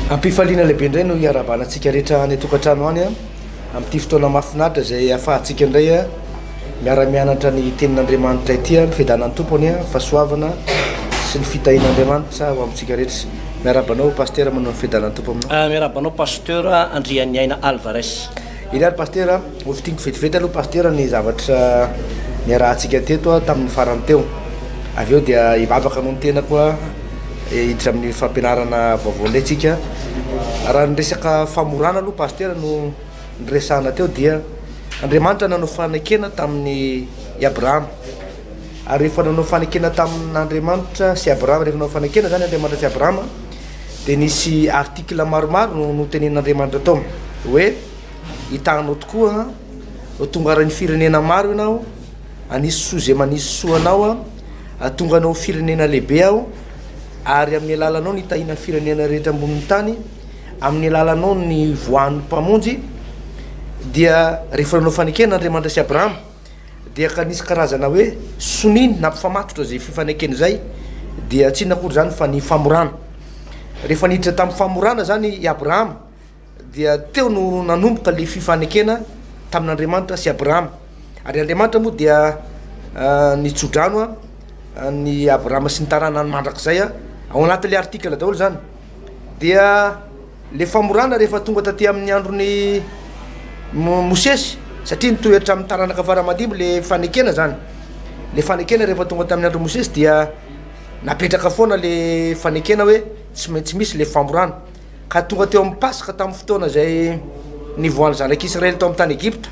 Am-pifaliana lehibe indray no hiarahabana antsika rehetra any an-tokantrano any amin'ity fotoana mahafinaritra izay ahafahantsika indray miara-mianatra ny tenin'Andriamanitra ity. Ny fiadanan'ny Tompo anie, ny fahasoavana sy ny fitahian'Andriamanitra ho amintsika rehetra. Miarahaba anao Pasitera manao ny fiadanan'ny Tompo aminao. Ah, miarahaba anao Pasteur Andrianiaina Alvarez. Eny ary Pasitera, ho fintiniko vetivety aloha Pasitera ny zavatra niarahantsika teto tamin'ny farany teo. Avy eo dia hivavaka noho ny tenako hiditra amin'ny fampianarana vaovao indray tsika. Raha ny resaka famorana aloha Pasitera no niresahana teo dia Andriamanitra nanao fanekena tamin'i Abrahama. Ary rehefa nanao fanekena tamin'Andriamanitra sy Abrahama, rehefa nanao fanekena zany Andriamanitra sy Abrahama dia nisy article maromaro no notenenin'Andriamanitra tao hoe hitanao tokoa ho tonga rain'ny firenena maro ianao, hanisy soa izay manisy soa anao aho, hahatonga anao ho firenena lehibe aho, ary amin'ny alalanao ny hitahiana ny firenena rehetra ambonin'ny tany, amin'ny alalanao ny voahan'ny Mpamonjy, dia rehefa nanao fanekena Andriamanitra sy Abrahama, dia ka nisy karazana hoe sonia nampifamatotra izay fifanekena izay, dia tsy inona akory izany fa ny famorana. Rehefa niditra tamin'ny famorana izany i Abrahama, dia teo no nanomboka le fifanekena tamin'Andriamanitra sy Abrahama. Ary Andriamanitra moa dia nitsodrano an'i Abrahama sy ny taranany mandrakizay, ao anatin'le article daholo zany. Dia le famorana rehefa tonga taty amin'ny andron'i Mosesy, satria nitohy hatramin'ny taranaka fara-mandimby le fanekena zany. Le fanekena rehefa tonga tamin'ny andron'i Mosesy dia napetraka foana le fanekena hoe tsy maintsy misy le famorana. Ka tonga teo amin'ny Paska tamin'ny fotoana izay nivoahan'ny zanak'Israely tao amin'ny tany Egypta.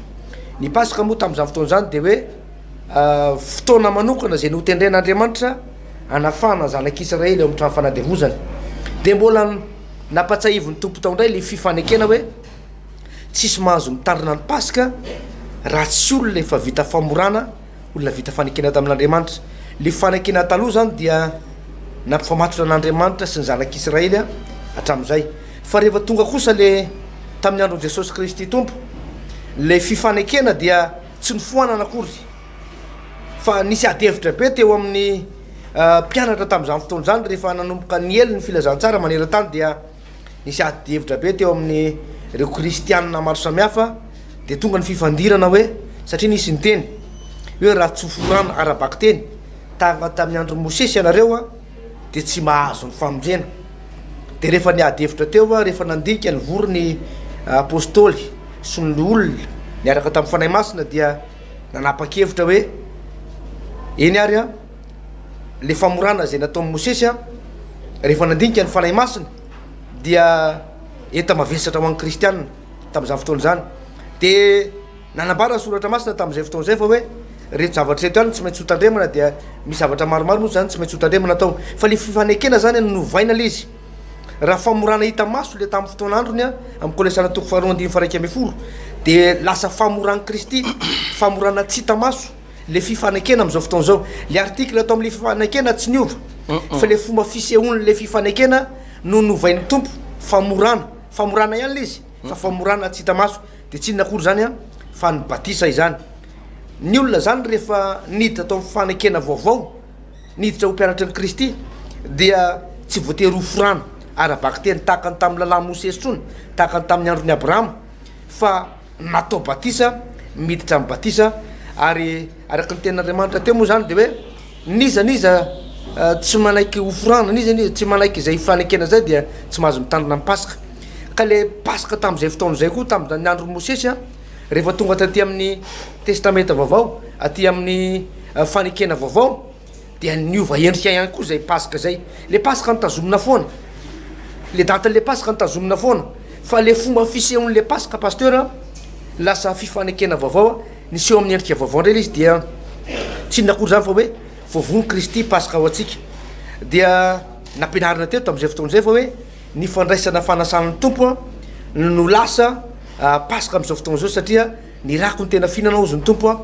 Ny Paska moa tamin'izany fotoana izany dia hoe fotoana manokana izay notendren'Andriamanitra hanafahana ny zanak'Israely ao amin'ny trano fanadevozana. Dia mbola nampatsiahivin'ny Tompo tao indray ilay fifanekena hoe tsisy mahazo mitandrina ny Paska raha tsy olona efa vita famorana olona vita fanekena tamin'Andriamanitra. Le fanekena taloha zany dia nampifamatotra an'Andriamanitra sy ny zanak'Israely hatramin'izay. Fa rehefa tonga kosa le tamin'ny andron'i Jesosy Kristy Tompo, le fifanekena dia tsy nofoanana akory fa nisy ady hevitra be teo amin'ny mpianatra tamin'izany fotoana izany rehefa nanomboka niely ny filazantsara maneran-tany dia Nisy ady hevitra be teo amin'ny ireo kristianina maro samihafa dia tonga ny fifandirana hoe satria nisy niteny hoe raha tsy hoforana ara-bakiteny tahaka tamin'ny andron'i Mosesy ianareo dia tsy mahazo ny famonjena. Dia rehefa niady hevitra teo rehefa nandinika nivory ny apostoly sy ny loholona niaraka tamin'ny Fanahy Masina dia nanapa-kevitra hoe eny ary an, le famorana izay nataon'i Mosesy an, rehefa nandinika ny Fanahy Masina dia enta-mavesatra ho an'ny kristianina tamin'izany fotoana izany. Dia nanambara ny soratra masina tamin'izay fotoana izay fa hoe reto zavatra reto ihany tsy maintsy hotandremana dia misy zavatra maromaro moa zany tsy maintsy hotandremana atao. Fa le fifanekena zany no novaina le izy. Raha famorana hita maso le tamin'ny fotoana androny an, amin'ny Kolosiana toko faharoa andininy faha 11 dia lasa famoran'i Kristy, famorana tsy hita maso. Le fifanekena am'zao fotoana zao, le article atao am'le fifanekena tsy niova fa le fomba fisehoan'le fifanekena no novain'ny Tompo, famorana, famorana ihany le izy fa famorana tsy hita maso, de tsy inona akory zany an fa ny batisa izany. Ny olona zany rehefa niditra tao amin'ny fanekena vaovao, niditra ho mpianatry ny Kristy dia tsy voatery ho forana ara-bakiteny tahaka ny tamin'ny lalàn'i Mosesy intsony, tahaka ny tamin'ny andron'i Abrahama fa natao batisa, miditra amin'ny batisa, ary araka ny tenin'Andriamanitra teo moa zany de hoe n'iza n'iza tsy manaiky hoforana, n'iza n'iza tsy manaiky izay fanekena zay dia tsy mahazo mitandrina ny Paska. Ka le Paska tamin'izay fotoana izay koa tamin'ny andron'i Mosesy a, rehefa tonga taty amin'ny Testamenta Vaovao, aty amin'ny fanekena vaovao, dia niova endrika ihany koa zay paska zay, le paska notazomina foana, le datin'le paska notazomina foana, fa le fomba fisehon'le paska pasteur a, lasa fifanekena vaovao a, niseho amin'ny endrika vaovao ndray le izy dia tsy inona akory zany fa hoe voavono Kristy paska ho antsika, dia nampianarina teto tamin'izay fotoana izay fa hoe ny fandraisana fanasan'ny Tompo a no lasa paska amin'izao fotoana izao satria Ny rako no tena fihinana hozy ny Tompo a,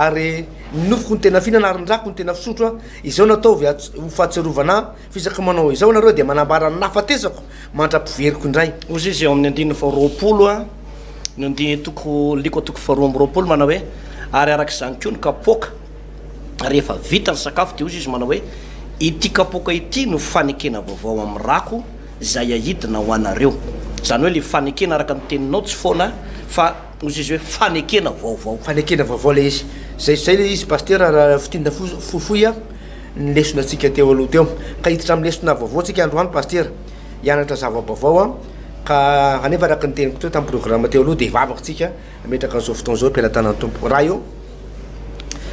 ary ny nofoko no tena fihinana ary ny rako no tena fisotro a, izao no ataovy ho fahatsiarovana ahy, fa isaky ny manao izao ianareo dia manambara ny nahafatesako mandra-piveriko indray. Hozy izy eo amin'ny andininy faharoapolo a, ny andininy toko Lioka toko faharoa amby roapolo manao hoe, Ary araka izany koa ny kapoaka, rehefa vita ny sakafo dia hozy izy manao hoe, Ity kapoaka ity no fanekena vaovao amin'ny rako. izay ahidina ho anareo. Izany hoe ilay fanekena araka ny teninao tsy foana fa hozy izy hoe fanekena vaovao. Fanekena vaovao ilay izy. Zay zay ilay izy Pasitera raha fintinina fohifohy a, ny lesona antsika teo aloha teo. Ka hiditra amin'ny lesona vaovao tsika androany Pasitera. Hianatra zava-baovao a, ka kanefa araka ny teniko teo tamin'ny programme teo aloha dia hivavaka tsika hametraka an'izao fotoana izao am-pelatanan'ny Tompo. Ray ô,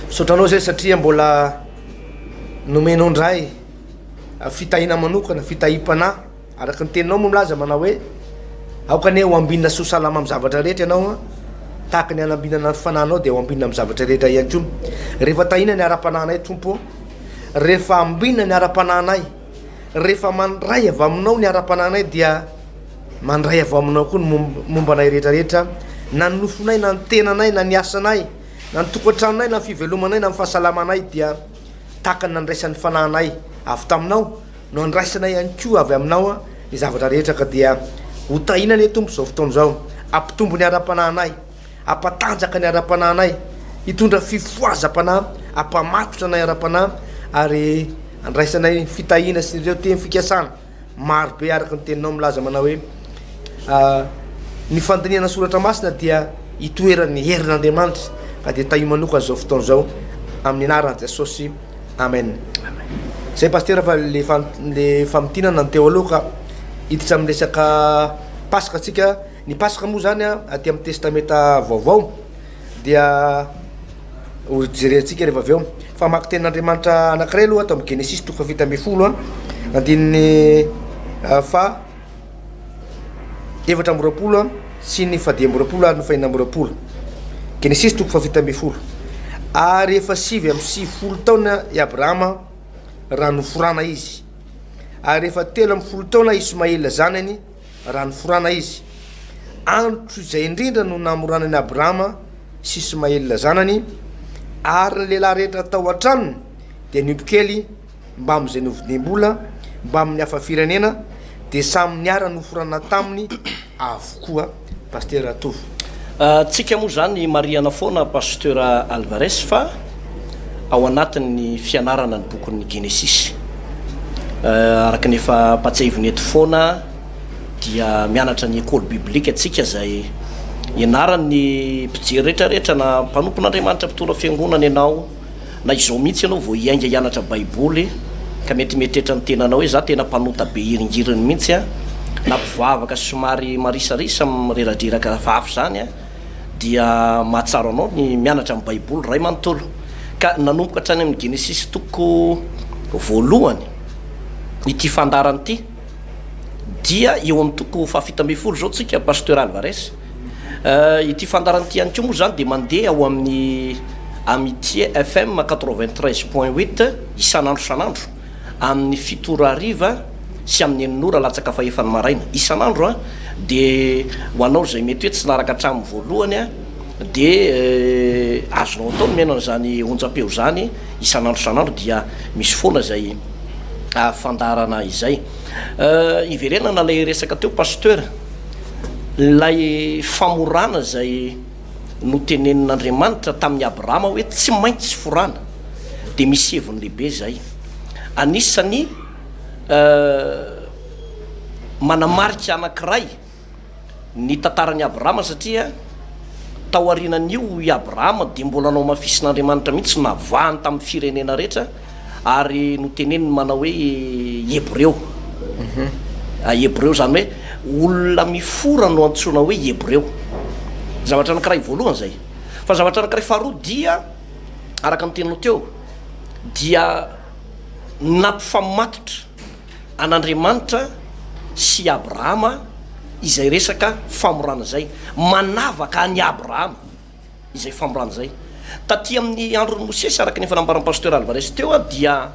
misaotra anao zay satria mbola nomenao indray fitahiana manokana, fitahiam-panahy, araka ny teninao moa milaza manao hoe aoka anie ho ambinina sy ho salama amin'ny zavatra rehetra ianao an, tahaka ny hanambinana ny fanahinao dia ho ambinina amin'ny zavatra rehetra ihany koa. Rehefa tahiana ny ara-panahinay Tompo ô, rehefa ambinina ny ara-panahinay, rehefa mandray avy aminao ny ara-panahinay dia mandray avy aminao koa ny momba anay rehetra rehetra, na ny nofonay na ny tenanay na ny asanay na ny tokantranonay na ny fivelomanay na ny fahasalamanay dia tahaka ny nandraisan'ny fanahinay avy taminao no andraisanay ihany koa avy aminao ny zavatra rehetra ka dia ho tahiana anie Tompo izao fotoana izao, hampitombo ny ara-panahinay, hampatanjaka ny ara-panahinay, hitondra fifohazam-panahy, hampamatotra anay ara-panahy ary andraisanay fitahiana sy ireo teny fikasana maro be araka ny teninao milaza manao hoe ny fandinihana soratra masina dia itoeran'ny herin'Andriamanitra ka dia tahio manokana izao fotoana izao amin'ny anaran'i Jesosy amen. Zay pasitera fa le le famintinana ny teo aloha ka hiditra amin'ny resaka paska tsika. Ny paska moa zany a aty amin'ny testamenta vaovao dia ho jerentsika rehefa avy eo. Fa hamaky tenin'Andriamanitra anankiray aloha ato amin'ny Genesisy toko faha-17 a, andininy faha 24 sy ny faha-25 ary ny faha-26. Genesisy toko faha-17. Ary efa 99 taona i Abrahama raha noforana izy. Ary efa 13 taona Ismaela zanany raha noforana izy. Andro izay indrindra no namorana an'i Abrahama sy Ismaela zanany, ary ny lehilahy rehetra tao an-tranony dia niompy kely mbamin'izay novidiam-bola, mbamin'ny hafa firenena, dia samy niara-noforana taminy avokoa. Pasitera Tovo. Tsika moa izany marihana foana Pasteur Alvarez fa ao anatin'ny fianarana ny bokin'ny Genesisy. Araka ny efa ampatsiahivina eto foana dia mianatra ny école biblique tsika izay ianaran'ny mpijery rehetra rehetra na mpanompon'Andriamanitra mpitondra fiangonana ianao na izao mihitsy ianao vao hiainga hianatra baiboly ka mety mieritreritra ny tenanao hoe za tena mpanota be hiringiriny mihitsy an, na mpivavaka somary marisarisa mireradreraka hafahafa izany an, dia mahatsara anao ny mianatra ny baiboly ray manontolo. Ka nanomboka hatrany amin'ny Genesisy toko voalohany ity fandaharana ity dia eo amin'ny toko faha-17 izao tsika Pasteur Alvarez. Ity fandaharana ity ihany koa moa izany dia mandeha ao amin'ny Amitié FM 93.8 isan'andro isan'andro amin'ny fito ora hariva sy amin'ny enina ora latsaka fahefany maraina isan'andro an, dia ho anao izay mety hoe tsy naraka hatramin'ny voalohany an dia azonao atao ny mihaino an'izany onjam-peo izany isan'andro isan'andro dia misy foana izay fandaharana izay. Hiverenana ilay resaka teo Pasteur. Ilay famorana izay notenenin'Andriamanitra tamin'i Abrahama hoe tsy maintsy forana dia misy heviny lehibe izay. Anisan'ny manamarika anankiray ny tantaran'i Abrahama satria tao aorianan'io i Abrahama dia mbola nohamafisin'Andriamanitra mihitsy, navahany tamin'ny firenena rehetra. ary noteneniny manao hoe Hebreo. Hebreo izany hoe olona mifora no antsoina hoe Hebreo. Zavatra anankiray voalohany izay. Fa zavatra anankiray faharoa dia araka ny teninao teo dia nampifamatotra an'Andriamanitra sy Abrahama izay resaka famorana izay. Manavaka an'i Abrahama. izay famorana izay. Taty amin'ny andron'i Mosesy, araka ny efa nambaran'i Pasteur Alvarez teo, dia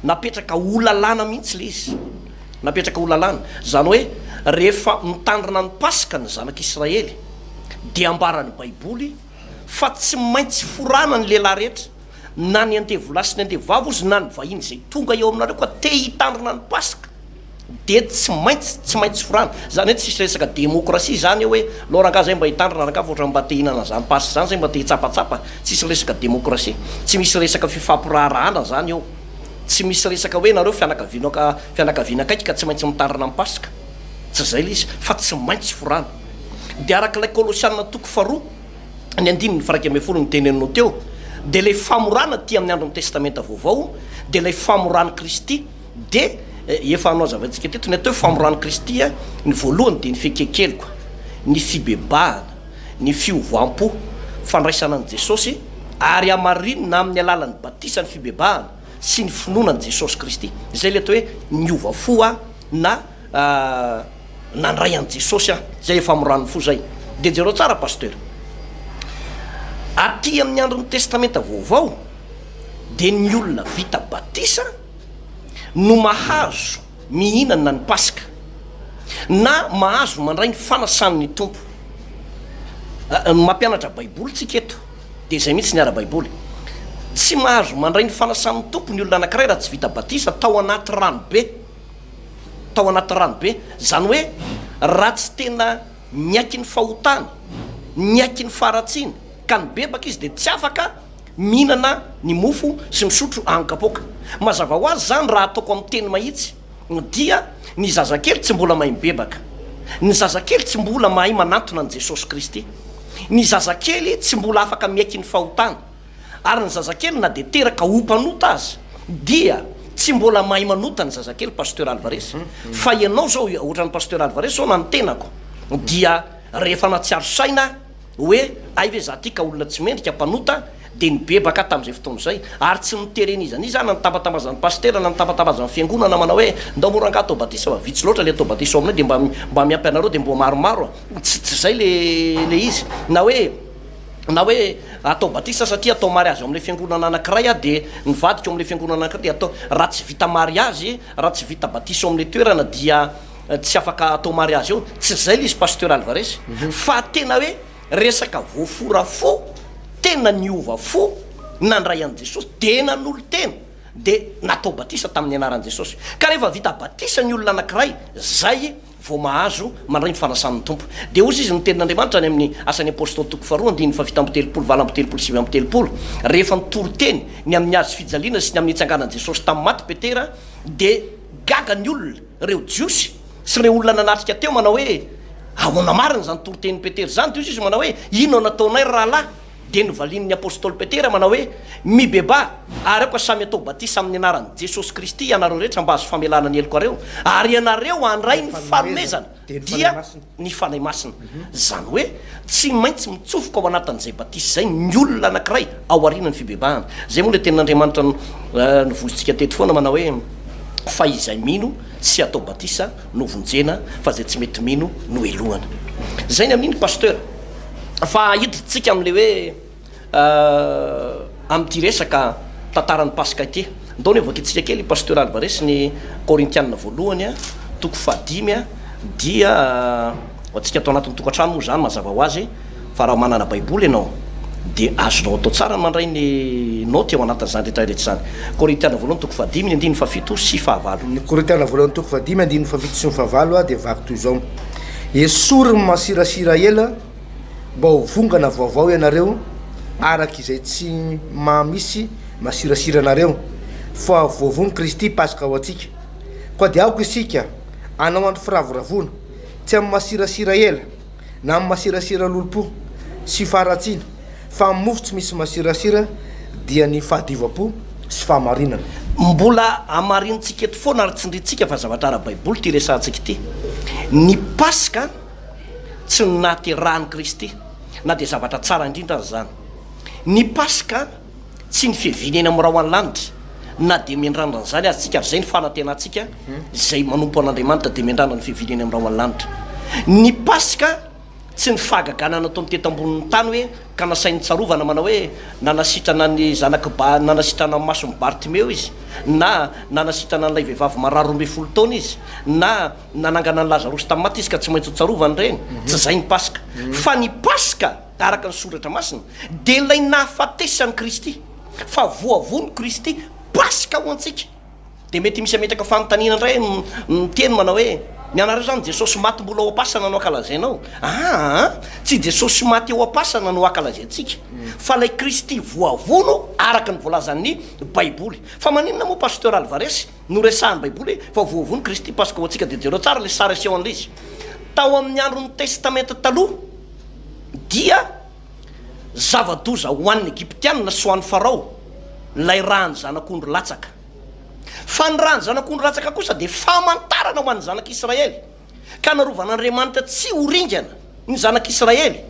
napetraka ho lalàna mihitsy ilay izy. Napetraka ho lalàna. Izany hoe, rehefa mitandrina ny Paska ny zanak'Israely, dia ambaran'ny Baiboly fa tsy maintsy forana ny lehilahy rehetra, na ny andevolahy sy ny andevovavy hozy, na ny vahiny izay tonga eo aminareo ka te hitandrina ny Paska. dia tsy maintsy tsy maintsy forana, zany hoe tsisy resaka demokrasia zany eo hoe aleo rangaha zay mba hitandrina rangaha fa ohatran'ny mba te hihinana an'zany pasy zany zay mba te hitsapatsapa, tsisy resaka demokrasia, tsy misy resaka fifampiraharahana zany eo. Tsy misy resaka hoe nareo fianakaviana fianakaviana akaiky ka tsy maintsy mitarina ny Paska. Tsy izay ilay izy fa tsy maintsy forana. Dia araka ilay Kolosiana toko faharoa ny andininy faha 11 noteneninao teo dia ilay famorana aty amin'ny andron'ny Testamenta Vaovao dia ilay famoran'i Kristy dia efa nohazavaintsika teto ny atao hoe famoran'i Kristy ny voalohany dia ny fieken-keloka, ny fibebahana, ny fiovam-po, fandraisana an'i Jesosy ary hamarinina amin'ny alalan'ny batisa ny fibebahana sy ny finoana an'i Jesosy Kristy. Izay ilay atao hoe niova fo aho na nandray an'i Jesosy aho, zay efa amoran'ny fo zay. Dia jereo tsara Pasteur, aty amin'ny andron'ny testamenta vaovao dia ny olona vita batisa no mahazo mihinana ny paska na mahazo mandray ny fanasan'ny Tompo. Mampianatra baiboly tsika eto dia izay mihitsy ny ara-baiboly. Tsy mahazo mandray ny fanasan'ny Tompo ny olona anankiray raha tsy vita batisa tao anaty rano be. tao anaty rano be, izany hoe raha tsy tena niaiky ny fahotany, niaiky ny faharatsiany ka nibebaka izy dia tsy afaka mihinana ny mofo sy misotro amin-kapoaka. Mazava ho azy izany raha ataoko amin'ny teny mahitsy dia ny zazakely tsy mbola mahay mibebaka, ny zazakely tsy mbola mahay manantona an'i Jesosy Kristy, ny zazakely tsy mbola afaka miaiky ny fahotany, Ary ny zazakely na dia teraka ho mpanota aza dia tsy mbola mahay manota ny zazakely Pasteur Alvarez fa ianao zao ohatran'i Pasteur Alvarez zao na ny tenako dia rehefa nahatsiaro saina aho hoe hay ve za ty ka olona tsy mendrika mpanota dia nibebaka aho tamin'izay fotoana izay ary tsy noteren'iza n'iza aho na nitambatambazan'ny pasitera na nitambatambazan'ny fiangonana manao hoe ndao moa rangaha atao batisa fa vitsy loatra le atao batisa ao aminay dia mba mba miampy anareo dia mbo maromaro tsy tsy zay le le izy na hoe na hoe atao batisa satria atao mariazy ao amin'ilay fiangonana anankiray aho dia ny vadiko ao amin'ilay fiangonana anankiray dia atao, raha tsy vita mariazy, raha tsy vita batisa ao amin'ilay toerana dia tsy afaka atao mariazy eo, tsy izay ilay izy Pasteur Alvarez fa tena hoe resaka voafora fo, tena niova fo, nandray an'i Jesosy, dia nanolo-tena, dia natao batisa tamin'ny anaran'i Jesosy. Ka rehefa vita batisa ny olona anankiray, zay vao mahazo mandray ny fanasan'ny Tompo. Dia hozy izy ny tenin'Andriamanitra any amin'ny Asan'ny Apostoly toko faharoa andininy faha-37, 38, 39, rehefa nitory teny ny amin'ny hazo fijaliana sy ny amin'ny nitsanganan'i Jesosy tamin'ny maty Petera, dia gaga ny olona, ireo Jiosy sy ireo olona nanatrika teo manao hoe, Ahoana marina izany toritenin'i Petera izany? Dia hozy izy manao hoe, Inona no nataonay ry rahalahy? Dia novalian'ny apostoly Petera manao hoe, Mibebaha, ary aoka samy hatao batisa amin'ny anaran'i Jesosy Kristy ianareo rehetra mba hahazo famelana ny helokareo, ary ianareo handray ny fanomezana, dia ny Fanahy Masina. Izany hoe, tsy maintsy mitsofoka ao anatin'izay batisa izay ny olona anankiray aorian'ny fibebahana. Izay moa ilay tenin'Andriamanitra novoizitsika teto foana manao hoe, Fa izay mino sy atao batisa no vonjena, fa izay tsy mety mino no helohana. Izay ny amin'iny Pasteur. Fa hiditsika amin'ilay hoe amin'ity resaka tantaran'ny Paska ity. Ndao anie vakintsika kely Pasteur Alvarez ny Korintiana voalohany toko fahadimy dia ho antsika ato anatin'ny tokantrano moa izany mazava ho azy fa raha manana baiboly ianao dia azonao atao tsara ny mandray ny naoty ao anatin'izany rehetra rehetra izany. Korintiana voalohany toko fahadimy ny andininy fahafito sy fahavalo. Ny Korintiana voalohany toko fahadimy andininy fahafito sy ny fahavalo dia vaky toy izao. Esory ny masirasira ela mba ho vongana vaovao ianareo, araka izay tsy maha misy masirasira anareo, fa voavono Kristy Paska ho antsika. Koa dia aoka isika hanao andro firavoravoana, tsy amin'ny masirasira ela, na amin'ny masirasira lolompo sy faharatsiana, Fa amin'ny mofo tsy misy masirasira dia ny fahadiovam-po sy fahamarinana. Mbola hamarinintsika eto foana ary tsindrintsika fa zavatra ara-baiboly ity resahantsika ity. Ny Paska tsy ny nahaterahan'i Kristy, na dia zavatra tsara indrindra aza izany. Ny Paska tsy ny fiaviany eny amin'ny rahona lanitra, na dia miandrandra an'izany aza isika, ary izay ny fanantenantsika izay manompo an'Andriamanitra dia miandrandra ny fiaviany eny amin'ny rahona lanitra. Ny Paska Tsy ny fahagagana nataony teto ambonin'ny tany hoe ka nasainy tsarovana manao hoe nanasitrana ny zanak'i Ba, nanasitrana ny mason'i Bartimeo izy, na nanasitrana an'ilay vehivavy marary 12 taona izy, na nanangana an'i Lazarosy tamin'ny maty izy ka tsy maintsy ho tsarovana ireny. Tsy izay ny Paska. Fa ny Paska, araka ny Soratra Masina, dia ilay nahafatesan'i Kristy. Fa voavono Kristy, Paska ho antsika. Dia mety misy hametraka fanontaniana indray miteny manao hoe. Ny anareo izany Jesosy maty mbola ao am-pasana no ankalazainao? Aa! Tsy Jesosy maty ao am-pasana no ankalazaintsika, fa ilay Kristy voavono araka ny voalazan'ny Baiboly. Fa maninona moa Pasteur Alvarez no resahan'ny Baiboly hoe fa voavono Kristy Paska ho antsika? Dia jereo tsara ilay sary aseho an'ilay izy. Tao amin'ny andron'ny Testamenta Taloha dia zava-doza ho an'ny Egyptianina sy ho an'ny Farao ilay ràn'ny zanak'ondry latsaka. Fa ny ràn'ny zanak'ondry latsaka kosa dia famantarana ho an'ny zanak'Israely, ka narovan'Andriamanitra tsy ho ringana ny zanak'Israely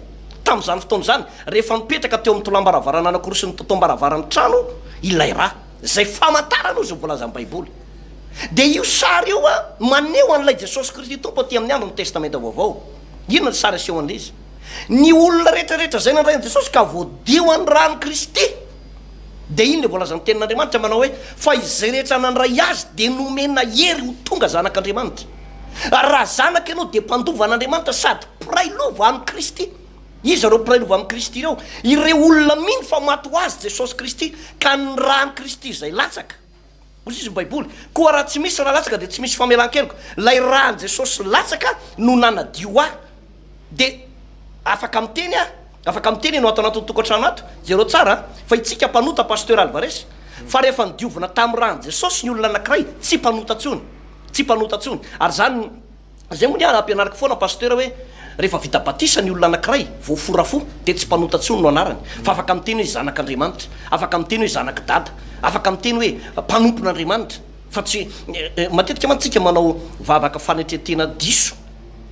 tamin'izany fotoana izany, rehefa nipetraka teo amin'ny tolam-baravarana anankiroa sy ny totoam-baravaran'ny trano ilay rà, izay famantarana hozy ny voalazan'ny Baiboly. Dia io sary io maneho an'ilay Jesosy Kristy Tompo aty amin'ny andron'ny Testamenta Vaovao. Inona ny sary asehon'ilay izy? Ny olona rehetra rehetra izay nandray an'i Jesosy ka voadio an'ny ràn'i Kristy, dia iny ilay voalazan'ny Tenin'Andriamanitra manao hoe, Fa izay rehetra nandray Azy dia nomena hery ho tonga zanak'Andriamanitra. Ary raha zanaka ianao dia mpandova an'Andriamanitra sady mpiray lova amin'i Kristy. Iza ireo mpiray lova amin'i Kristy ireo? Ireo olona mino fa maty ho azy Jesosy Kristy ka ny ràn'i Kristy izay latsaka. Hoy izy ny Baiboly, Koa raha tsy misy ra latsaka dia tsy misy famelan-keloka. Ilay ran'i Jesosy latsaka no nanadio ahy. Dia afaka miteny aho, afaka miteny ianao ato anatin'ny tokantrano ato, jereo tsara an, fa itsika mpanota Pasteur Alvarez, fa rehefa nodiovina tamin'ny ran'i Jesosy ny olona anankiray, tsy mpanota intsony, tsy mpanota intsony. Ary izany. Zay moa ny ahy ampianariko foana Pasteur hoe rehefa vita batisa ny olona anakiray, voafora fo, dia tsy mpanota tsony no anarany, fa afaka miteny hoe zanak'Andriamanitra, afaka miteny hoe zanak'i Dada, afaka miteny hoe mpanompon'Andriamanitra, fa tsy, matetika mantsy tsika manao vavaka fanetren-tena diso,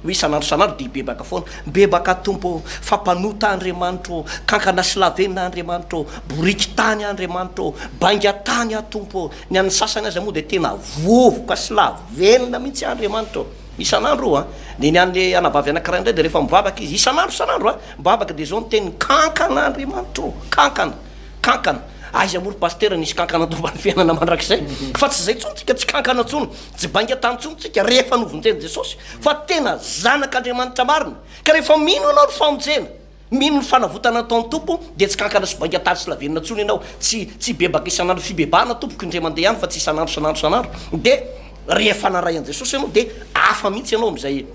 hoe isan'andro isan'andro dia hibebaka foana, mibebaka Tompo ô, fa mpanota Andriamanitra ô, kankana sy lavenona Andriamanitra ô, boriky tany Andriamanitra ô, bainga tany aho Tompo ô, Ny an'ny sasany aza moa dia tena vovoka sy lavenona mihitsy Andriamanitra ô! Isan'andro io an! Dia ny an'ilay anabavy anankiray indray dia rehefa mivavaka izy, isan'andro isan'andro an! Mivavaka dia izao ny teniny, kankana Andriamanitra ô! Kankana! Kankana! Aiza moa ry Pasitera nisy kankana tao ambany fiainana mandrakizay? Fa tsy izay intsony tsika, tsy kankana intsony, tsy bainga tany intsony tsika rehefa novonjen'i Jesosy fa tena zanak'Andriamanitra marina. Ka rehefa mino ianao ny famonjena, Mino ny fanavotana nataon'ny Tompo dia tsy kankana sy bainga tany sy lavenona intsony ianao, tsy tsy hibebaka isan'andro, fibebahana tompoko indray mandeha ihany fa tsy isan'andro isan'andro isan'andro, dia rehefa naray an'i Jesosy ianao dia hafa mihitsy ianao amin'izay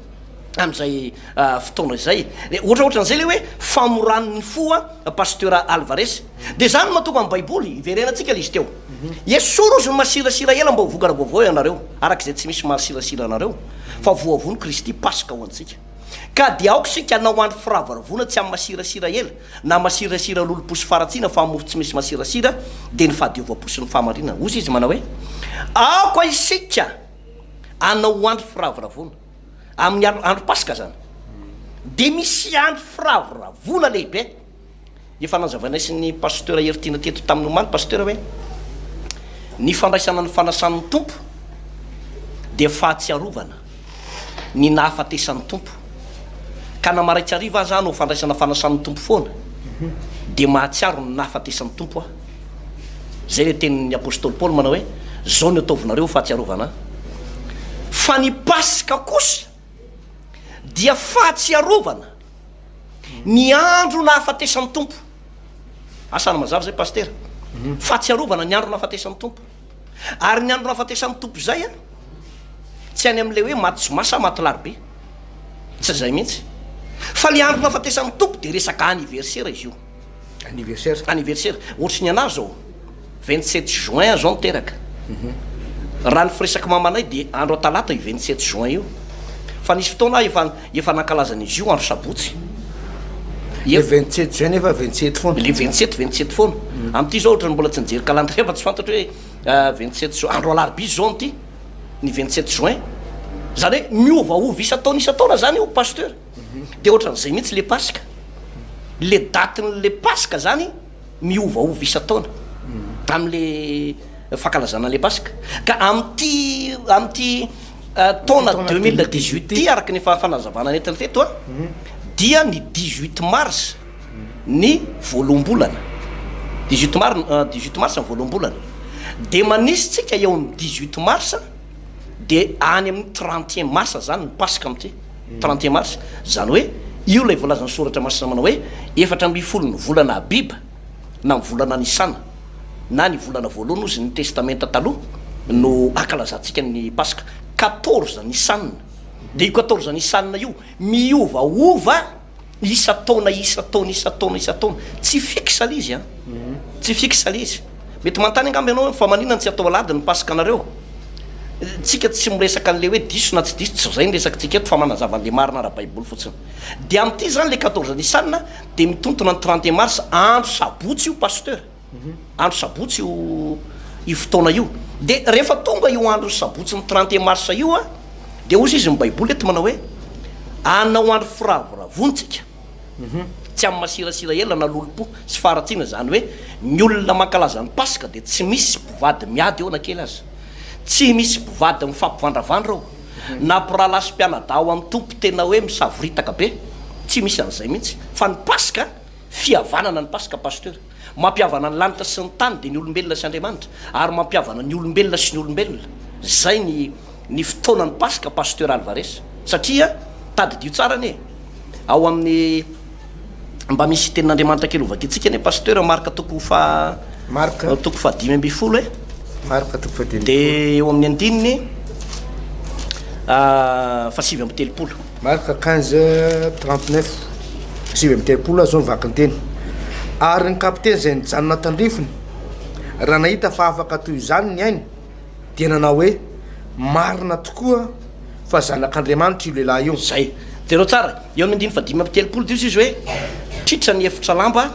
amin'izay fotoana izay, ohatraohatran'izay ilay hoe famoran'ny fo an Pasteur Alvarez, dia izany no mahatonga ny baiboly, hiverenantsika ilay izy teo, esory ozy ny masirasira ela mba ho vokatra vaovao ianareo, araka izay tsy misy mahasirasira anareo, fa voavono Kristy Paska ho antsika. Ka dia aoka isika hanao andro firavoravoana tsy amin'ny masirasira ela, na masirasira lolompo sy faharatsiana, fa amin'ny mofo tsy misy masirasira, dia ny fahadiovam-po sy ny fahamarinana. Hozy izy manao hoe, Aoka isika hanao andro firavoravoana. Amin'ny andro Paska izany, dia misy andro firavoravoana lehibe. Efa nazavainay sy ny Pasteur Heritiana teto tamin'ny omaly Pasteur hoe ny fandraisana ny fanasan'ny Tompo dia fahatsiarovana ny nahafatesan'ny Tompo ka na maraitsy hariva aza aho no fandraisana fanasan'ny Tompo foana dia mahatsiaro ny nahafatesan'ny Tompo aho. Zay le tenin'ny Apostoly Paoly manao hoe zao no ataovinareo ho fahatsiarovana ahy. Fa ny Paska kosa dia fahatsiarovana Ny andro nahafatesan'ny Tompo. Asa na mazava izay Pasitera. Fahatsiarovana ny andro nahafatesan'ny Tompo. Ary ny andro nahafatesan'ny Tompo izay an, tsy any amin'ilay hoe maty zoma sa maty larobia. Tsy izay mihitsy. Fa ilay andro nahafatesan'ny Tompo dia resaka anniversaire izy io. Anniversaire. Anniversaire. Ohatry ny anah zao, 27 juin aho zao no teraka. Raha ny firesak'i mamanay dia andro talata io 27 juin io. Fa nisy fotoana aho efa efa nankalaza an'izy io andro sabotsy. Le 27 juin nefa 27 foana. Le 27 27 foana. Amin'ity zao ohatran'ny mbola tsy nijery calendrier fa tsy fantatro hoe 27 juin, andro alarobia izy zao amin'ity, ny 27 juin. Zany hoe miovaova isan-taona isan-taona zany io Pasteur. Dia ohatran'izay mihitsy le Paska. Le datin'le Paska zany miovaova isan-taona amin'le fankalazana an'le Paska. Ka amin'ity amin'ity taona 2018 ity araka ny efa fanazavana nentiny teto an, dia ny 18 mars ny voaloham-bolana. 18 mars 18 mars ny voaloham-bolana. Dia manisy tsika eo amin'ny 18 mars dia any amin'ny 31 mars zany ny Paska amin'ity. 31 mars, izany hoe io ilay voalazan'ny Soratra Masina manao hoe 14 ny volana Abiba na ny volana Nisana na ny volana voalohany hozy ny Testamenta Taloha no ankalazantsika ny Paska, 14 Nisana. Dia io quatorze Nissan io miovaova isan-taona isan-taona isan-taona isan-taona. Tsy fixe ilay izy an. Tsy fixe ilay izy. Mety manontany angamba ianao hoe fa maninona no tsy atao alahady ny Paska anareo? Tsika tsy miresaka an'ilay hoe diso na tsy diso, tsy izay ny resakitsika eto fa manazava an'ilay marina ara-baiboly fotsiny. Dia amin'ity izany ilay quatorze Nissan dia mitontona ny 31 mars, andro sabotsy io Pasteur. Andro sabotsy io io fotoana io. Dia rehefa tonga io andro sabotsy ny 31 mars io an, dia hozy izy ny baiboly eto manao hoe, hanao andro firavoravoana tsika. Tsy amin'ny masirasira ela na lolompo sy faharatsiana, izany hoe ny olona mankalaza ny paska dia tsy misy mpivady miady eo na kely aza. Tsy misy mpivady mifampivandravandra ao. Na mpirahalahy sy mpianadahy ao amin'ny Tompo tena hoe misavoritaka be. Tsy misy an'izay mihitsy. Fa ny paska, fihavanana ny paska Pasteur. Mampihavana ny lanitra sy ny tany dia ny olombelona sy Andriamanitra ary mampihavana ny olombelona sy ny olombelona. Zay ny ny fotoanan'ny Paska Pasteur Alvarez. Satria tadidio tsara anie ao amin'ny mba misy tenin'Andriamanitra kely hovakintsika anie Pasteur Marka toko faha Marka toko faha 15 e. Marka toko faha 15. Dia eo amin'ny andininy faha 39. Marka 15, 39, 39, Izao no vakin-teny, Ary ny kapiteny izay nijanona tandrifiny, raha nahita fa afaka toy izany ny ainy, dia nanao hoe, Marina tokoa fa Zanak'Andriamanitra io lehilahy io. Izay. Jereo tsara, eo amin'ny andininy fahadimy amby 30 dia hoy izy hoe, Tritra ny efitra lamba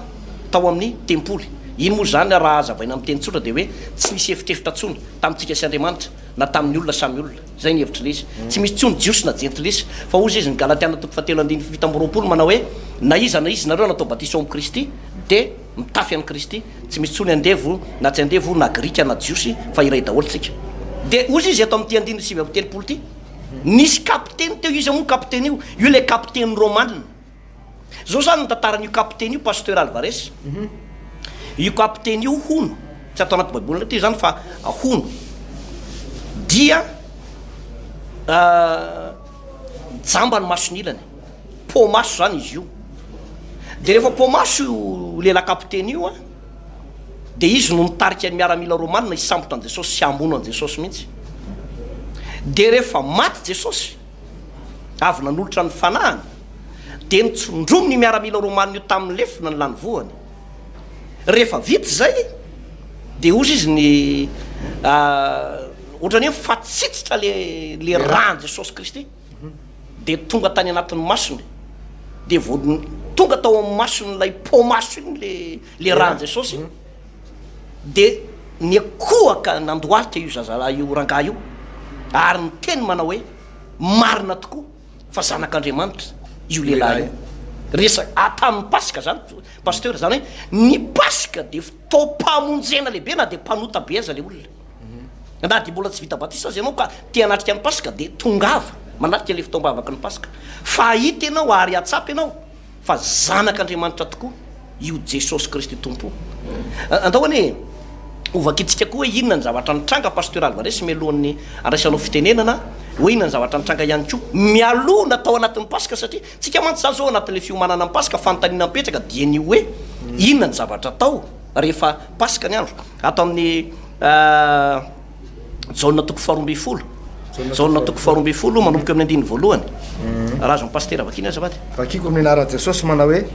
tao amin'ny tempoly. Iny moa izany, raha hazavaina amin'ny teny tsotra, dia hoe tsy nisy efitrefitra intsony tamintsika sy Andriamanitra, na tamin'ny olona samy olona. Izay ny hevitr'ilay izy. Tsy misy intsony Jiosy na Jentilisa. Fa hozy izy, ny Galatiana toko fahatelo andininy 27 manao hoe, Na iza na iza nareo natao batisa ao amin'i Kristy, dia mitafy an'i Kristy. Tsy misy intsony andevo na tsy andevo, na Grika na Jiosy, fa iray daholo tsika. Dia hozy izy eto amin'ity andininy 39 ity, nisy kapiteny teo, iza moa io kapiteny io? Io ilay kapiteny romana. Zao zany ny tantaran'io kapiteny io Pasteur Alvarez. Io kapiteny io hono, tsy ato anaty baiboly ndray ty zany fa hono, dia jamba ny masony ilany, pomaso zany izy io. De rehefa pomaso io lehilahy kapiteny io an, de izy no nitarika ny miaramila romana hisambotra an'i Jesosy sy hamono an'i Jesosy mihitsy. De rehefa maty Jesosy, avy nanolotra ny fanahiny, dia notsondromin' io miaramila romana io tamin' ny lefona ny lanivohany. Rehefa vita izay, dia hozy izy ny ohatran'ny hoe mifatsitsitra le le rà an'i Jesosy Kristy, dia tonga tany anatin'ny masony, dia vao tonga tao amin'ny mason'ilay pao-maso iny le le rà an'i Jesosy, dia niakohaka nandohalika io zazalahy io rangahy io ary niteny manao hoe, Marina tokoa fa zanak'Andriamanitra io lehilahy io. Resaka hatramin'ny Paska zany Pasteur, zany hoe ny Paska dia fotoam-pamonjena lehibe na dia mpanota be aza le olona. Na dia mbola tsy vita batisa aza ianao ka te hanatrika ny Paska dia tongava manatrika le fotoam-bavaky ny Paska. Fa hahita ianao ary hahatsapa ianao fa Zanak'Andriamanitra tokoa io Jesosy Kristy Tompo io. Andao anie hovakintsika koa hoe inona ny zavatra nitranga Pasteur Alvarez mialohan'ny andraisanao fitenenana hoe inona ny zavatra nitranga ihany koa mialoha na tao anatin'ny Paska satria tsika mantsy izany izao anatin'ilay fiomanana ny Paska fanontaniana mipetraka dia ny hoe inona ny zavatra atao rehefa Paska ny andro ato amin'ny Jaona toko faharoa Jaona toko faharoa manomboka amin'ny andininy voalohany. Mhm. Raha azon'ny pasitera vakiana azafady. Vakiko amin'ny anaran'i Jesosy manao hoe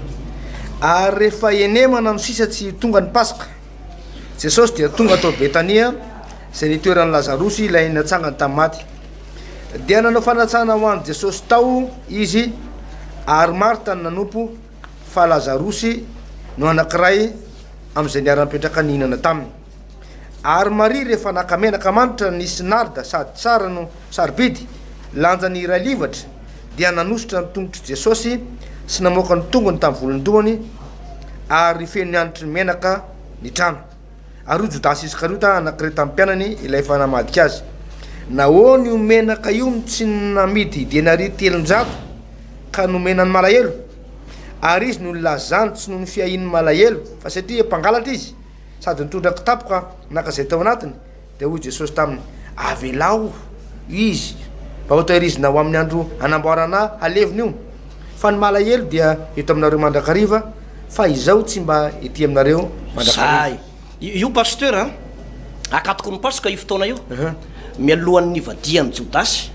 ary rehefa enemana no sisa tsy tonga ny Paska. Jesosy dia tonga tao Betania izay nitoeran'i Lazarosy ilay natsangany tamin'ny maty. Dia nanao fanatsana ho an'i Jesosy tao izy ary Marta no nanompo fa Lazarosy no anankiray amin'izay niara-nipetraka nihinana taminy. Ary Maria rehefa naka menaka manitra nisy narda sady tsara no sarobidy, lanjany iray livatra, dia nanosotra ny tongotr'i Jesosy sy namoaka ny tongony tamin'ny volon-dohany, ary feno hanitry ny menaka ny trano. Ary hoy Jodasy Iskariota, anankiray tamin'ny mpianany, ilay efa namadika azy, Nahoana io menaka io no tsy namidy denaria 300 ka nomena ny malahelo? Ary izy no nilazany tsy noho ny fiahian'ny malahelo, fa satria mpangalatra izy, sady nitondra kitapo ka naka izay tao anatiny, dia hoy Jesosy taminy, Avelao izy, mba hotahirizina ho amin'ny andro hanamboarana ahy halevina io. Fa ny malahelo dia eto aminareo mandrakariva, fa izaho tsy mba ety aminareo mandrakariva. Zay. Io Pasteur a, akatoko ny Paska io fotoana io, mialohan'ny nivadihan'i Jodasy,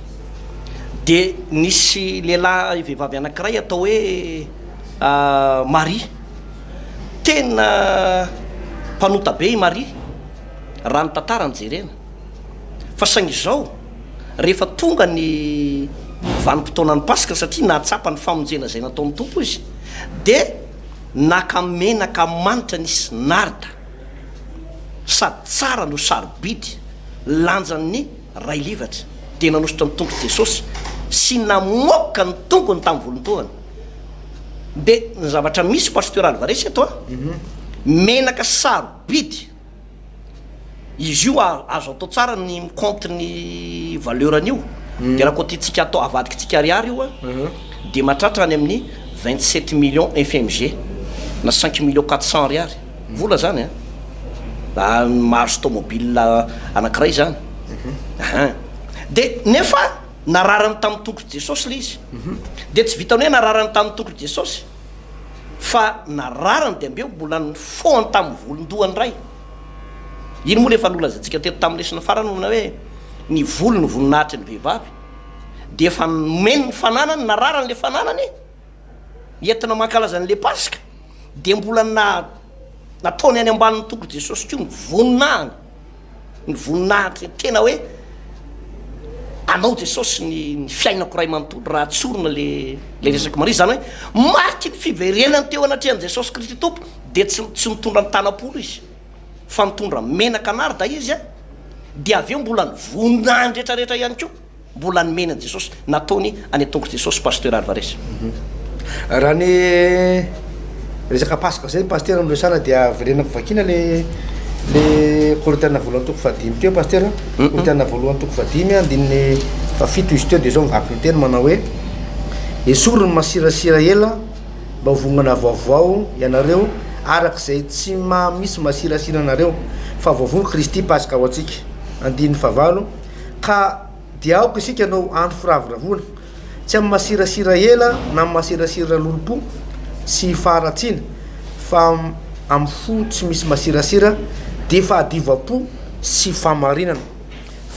Dia nisy lehilahy vehivavy anankiray atao hoe Maria. Tena mpanota be i Maria raha ny tantara no jerena. Fa saingy izao, rehefa tonga ny vanim-potoanan'ny Paska, satria nahatsapa ny famonjena izay nataon'ny Tompo izy, dia naka menaka manitra nisy narda, sady tsara no sarobidy, lanjan'ny ray livatra, dia nanosotra ny tongotr'i Jesosy sy namoaka ny tongony tamin'ny volon-dohany. Dia ny zavatra misy Pasteur Alvarez eto a, menaka sarobidy, izy io azo atao tsara ny mi-compte ny valeur an'io, dia raha compter-tsika atao avadikitsika ariary io a, dia mahatratra any amin'ny 27 millions FMG na 5 millions 400 ariary, vola zany a, mahazo tomobile anakiray zany, ahin, dia nefa nararany tamin'ny tongotr'i Jesosy le izy, dia tsy vitan'ny hoe nararany tamin'ny tongotr'i Jesosy fa nararany dia ambeo mbola nifohany tamin'ny volon-dohany indray, iny moa le efa nolazaintsika teto tamin'ny lesona farany moa hoe ny volo no voninahitry ny vehivavy, dia efa nomeny ny fananany, nararany le fananany entina mankalaza an'le Paska, dia mbola na nataony any ambanin'ny tongotr'i Jesosy koa ny voninahiny, ny voninahitry ny tena hoe anao Jesosy ny ny fiainako ray manontolo raha tsorina le le resak'i Maria, izany hoe mariky ny fiverenany teo anatrehan'i Jesosy Kristy Tompo dia tsy tsy nitondra ny tanam-polo izy fa nitondra menaka narda izy a, dia avy eo mbola ny voninahiny rehetrarehetra ihany koa. Mbola nomena an'i Jesosy, nataony any an-tongotr'i Jesosy Pasteur Alvarez. Raha ny resaka Paska zay Pasteur no resahana dia verenako vakiana le le Korintiana voalohany toko fahadimy teo Pasteur, Korintiana voalohany toko fahadimy andininy fahafito izy teo dia zao mivaky ny teny manao hoe esory ny masirasira ela mba ho vongana vaovao ianareo araka izay tsy maha misy masirasira anareo fa voavono Kristy Paska ho antsika andininy fahavalo Ka dia aoka isika hanao andro firavoravoana, tsy amin'ny masirasira ela na amin'ny masirasira lolompo sy faharatsiana, fa amin'ny fo tsy misy masirasira, dia fahadiovam-po sy fahamarinana.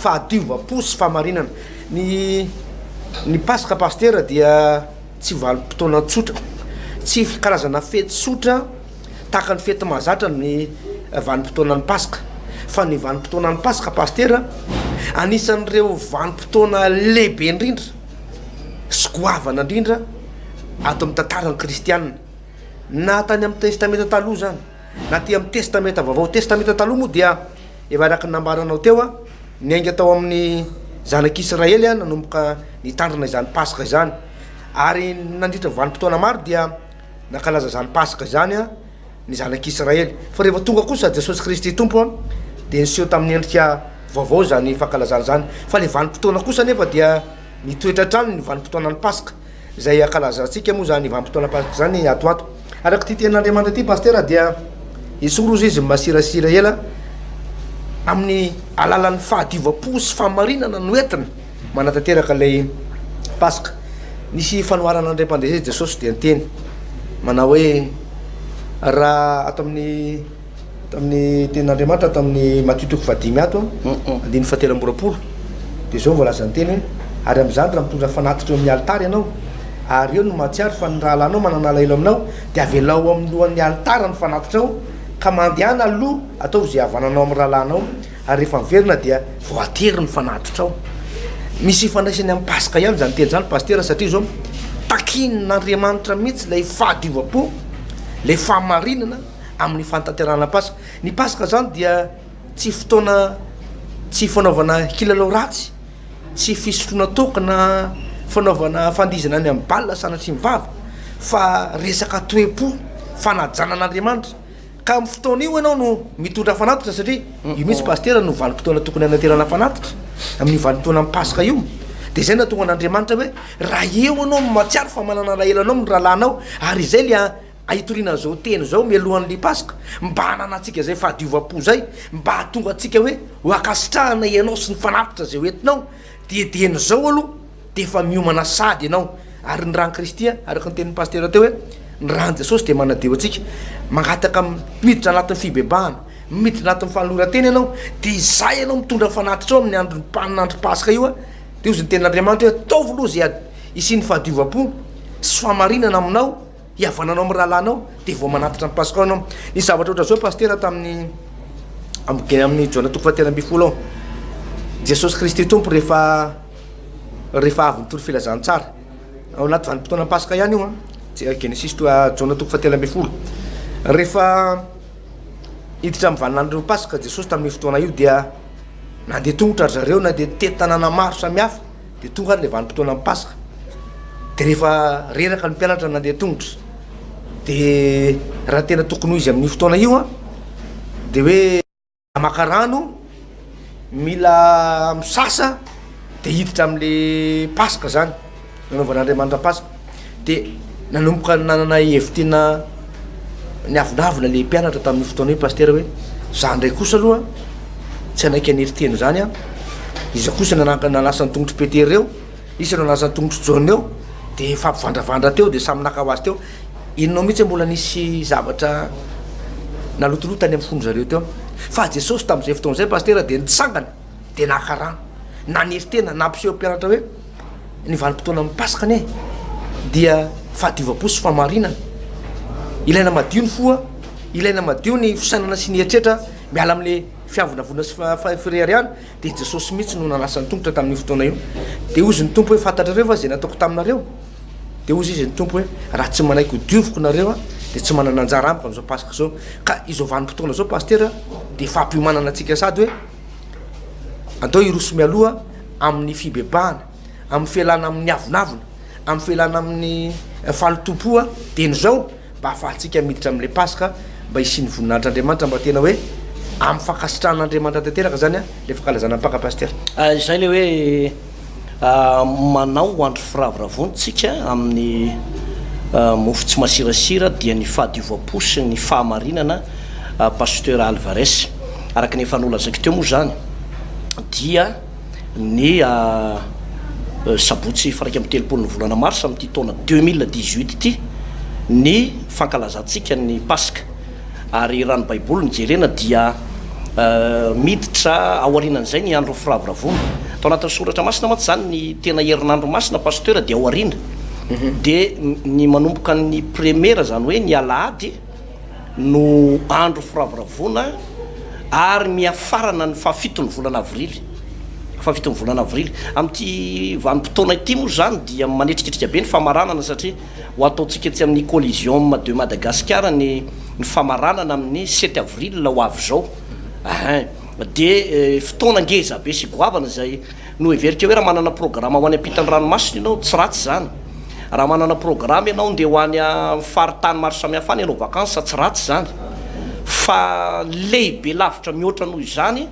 Fahadiovam-po sy fahamarinana. Ny ny Paska Pasitera dia tsy vanim-potoana tsotra, tsy karazana fety tsotra. Tahaka ny fety mahazatra ny vanim-potoanan'ny Paska. Fa ny vanim-potoanan'ny Paska, Pasitera, anisan'ireo vanim-potoana lehibe indrindra sy goavana indrindra ato amin'ny tantaran'ny kristianina. Na tany amin'ny Testamenta Taloha izany, na aty amin'ny Testamenta Vaovao. Testamenta Taloha moa dia efa araka ny nambaranao teo, niainga tao amin'ny zanak'Israely nanomboka nitandrina izany Paska izany. Ary nandritra ny vanim-potoana maro dia Nankalaza izany Paska izany ny zanak'Israely. Fa rehefa tonga kosa Jesosy Kristy Tompo dia niseho tamin'ny endrika vaovao izany fankalazana izany. Fa ilay vanim-potoana kosa anefa dia nitoetra hatrany ny vanim-potoanan'ny Paska, izay ankalazantsika moa izany vanim-potoana Paska izany ato ho ato. Araka ity tenin'Andriamanitra ity Pasitera dia esory hozy izy masirasira ela amin'ny alalan'ny fahadiovam-po sy fahamarinana no entina. Manatanteraka ilay Paska. Nisy fanoharana nandray-pandresy Jesosy dia niteny manao hoe, raha ato amin'ny ato amin'ny tenin'Andriamanitra ato amin'ny Matio toko fahadimy ato andininy fahatelo amby 20 dia izao voalazan'ny teny hoe ary amin'izany raha mitondra fanatitra eo amin'ny alitara ianao ary eo no mahatsiaro fa ny rahalahinao manana alahelo aminao dia avelao amin'ny lohan'ny alitara ny fanatitrao ka mandehana aloha ataovy izay havananao amin'ny rahalahinao ary rehefa miverina dia voatery ny fanatitra ao. Misy ifandraisany amin'ny Paska ihany izany teny izany Pasitera satria izao takian'Andriamanitra mihitsy ilay fahadiovam-po, ilay fahamarinana amin'ny fanatanterahana Paska. Ny Paska izany dia tsy fotoana tsy fanaovana kilalao ratsy, tsy fisotroana toaka na fanaovana fandihizana any amin'ny bal sanatria ny vava fa resaka toe-po, fanajana an'Andriamanitra. Ka amin'ny fotoana io ianao no mitondra fanatitra satria io mihitsy pasitera no vanim-potoana tokony hanaterana fanatitra amin'io vanim-potoanan'ny Paska io. Dia izay nahatonga an'Andriamanitra hoe raha eo ianao no mahatsiaro fa manana alahelo anao amin'ny rahalahinao ary izay le hitoriana an'izao teny izao mialohan'ny Paska mba hananantsika izay fahadiovam-po izay mba hahatonga antsika hoe ho ankasitrahana ianao sy ny fanatitra izay hoentinao dia dieny izao aloha dia efa miomana sahady ianao. Ary ny ran'i Kristy, araka ny tenin'ny pasitera teo hoe, ny ran'i Jesosy dia manadio antsika. Mangataka miditra anatin'ny fibebahana, miditra anatin'ny fanoloran-tena ianao, dia izay ianao mitondra fanatitra ao amin'ny andron'ny andro Paska io, Dia hozy ny tenin'Andriamanitra hoe ataovy aloha izay hisian'ny fahadiovam-po sy fahamarinana aminao, hihavananao amin'ny rahalahinao, dia vao manatitra ny Paska ianao. Nisy zavatra ohatran'izao Pasitera tamin'ny amin'ny Jaona toko fahatelo ambinifolo ao. Jesosy Kristy Tompo rehefa rehefa avy nitory filazantsara, ao anaty vanim-potoanan'ny Paska ihany io an, Genesisy Jaona toko fahatelo ambinifolo. Rehefa hiditra amin'ny vaninandron'ny Paska Jesosy tamin'io fotoana io dia nandeha tongotra ry zareo na dia tety tanàna maro samihafa dia tonga ary ilay vanim-potoanan'ny Paska. Dia rehefa reraka ny mpianatra nandeha tongotra dia raha tena tokony ho izy amin'io fotoana io an dia hoe maka rano, mila misasa dia hiditra amin'le Paska zany, nanaovan'Andriamanitra Paska. Dia nanomboka nanana hevi-tena niavonavona le mpianatra tamin'io fotoana io Pasitera hoe za ndray kosa aloha tsy hanaiky an'iry teny zany an, iza kosa nananka nanasa ny tongotr'i Petera eo, iza no nanasa ny tongotr'i Jaona eo, dia nifampivandravandra teo dia samy naka ho azy teo. Inona mihitsy mbola nisy zavatra nalotoloto tany amin'ny fon-dry zareo teo. Fa Jesosy tamin'izay fotoana izay Pasitera dia nitsangana dia naka rano. Nanery tena, nampiseho mpianatra hoe ny vanim-potoanan'ny Paska anie dia fahadiovam-po sy fahamarinana. Ilaina madio ny fo, ilaina madio ny fisainana sy ny eritreritra miala amin'ilay fiavonavonana sy fireharehana. Dia Jesosy mihitsy no nanasa ny tongotra tamin'io fotoana io. Dia hozy ny Tompo hoe fantatrareo va izay nataoko taminareo? Dia hozy izy ny Tompo hoe, Raha tsy manaiky ho dioviko nareo an, dia tsy manana anjara amiko amin'izao Paska izao. Ka izao vanim-potoana izao Pasitera dia fampiomanana antsika sady hoe, andao hiroso mialoha amin'ny fibebahana, amin'ny fialana amin'ny avonavona, amin'ny fialana amin'ny fahalotoam-po dieny izao, mba hahafahantsika miditra amin'ilay Paska, mba hisian'ny voninahitr'Andriamanitra, mba tena hoe amin'ny fankasitrahan'Andriamanitra tanteraka izany ilay fankalazana ny Paka Pasitera. Izay ilay hoe manao andro firavoravoana tsika amin'ny mofo tsy masirasira dia ny fahadiovam-po sy ny fahamarinana Pasteur Alvarez. Araka ny efa nolazaiko teo moa izany dia ny sabotsy faha 31 ny volana marsa amin'ity taona 2018 ity ny fankalazantsika ny Paska. Ary raha ny Baiboly no jerena dia miditra aorianan'izay ny andro firavoravoana. Tao anatin'ny soratra masina mantsy izany ny tena herinandro masina Pasteur dia aoriana. Dia ny manomboka ny première izany hoe ny alahady no andro firavoravoana ary miafarana ny fahafiton'ny volana avrily. Fahafiton'ny volana avrily. Amin'ity vanim-potoana ity moa izany dia manetriketrika be ny famaranana satria Ho ataontsika etsy amin'ny Coliseum de Madagascar ny ny famaranana amin'ny sept avril ho avy izao. Ahin. Dia fotoana ngeza be sy goavana izay noheveriko hoe raha manana programa ho any ampitan'ny ranomasina ianao tsy ratsy izany. Raha manana programa ianao ndeha ho any amin'ny faritany maro samihafa any hanao vacances tsy ratsy izany. Fa lehibe lavitra mihoatra noho izany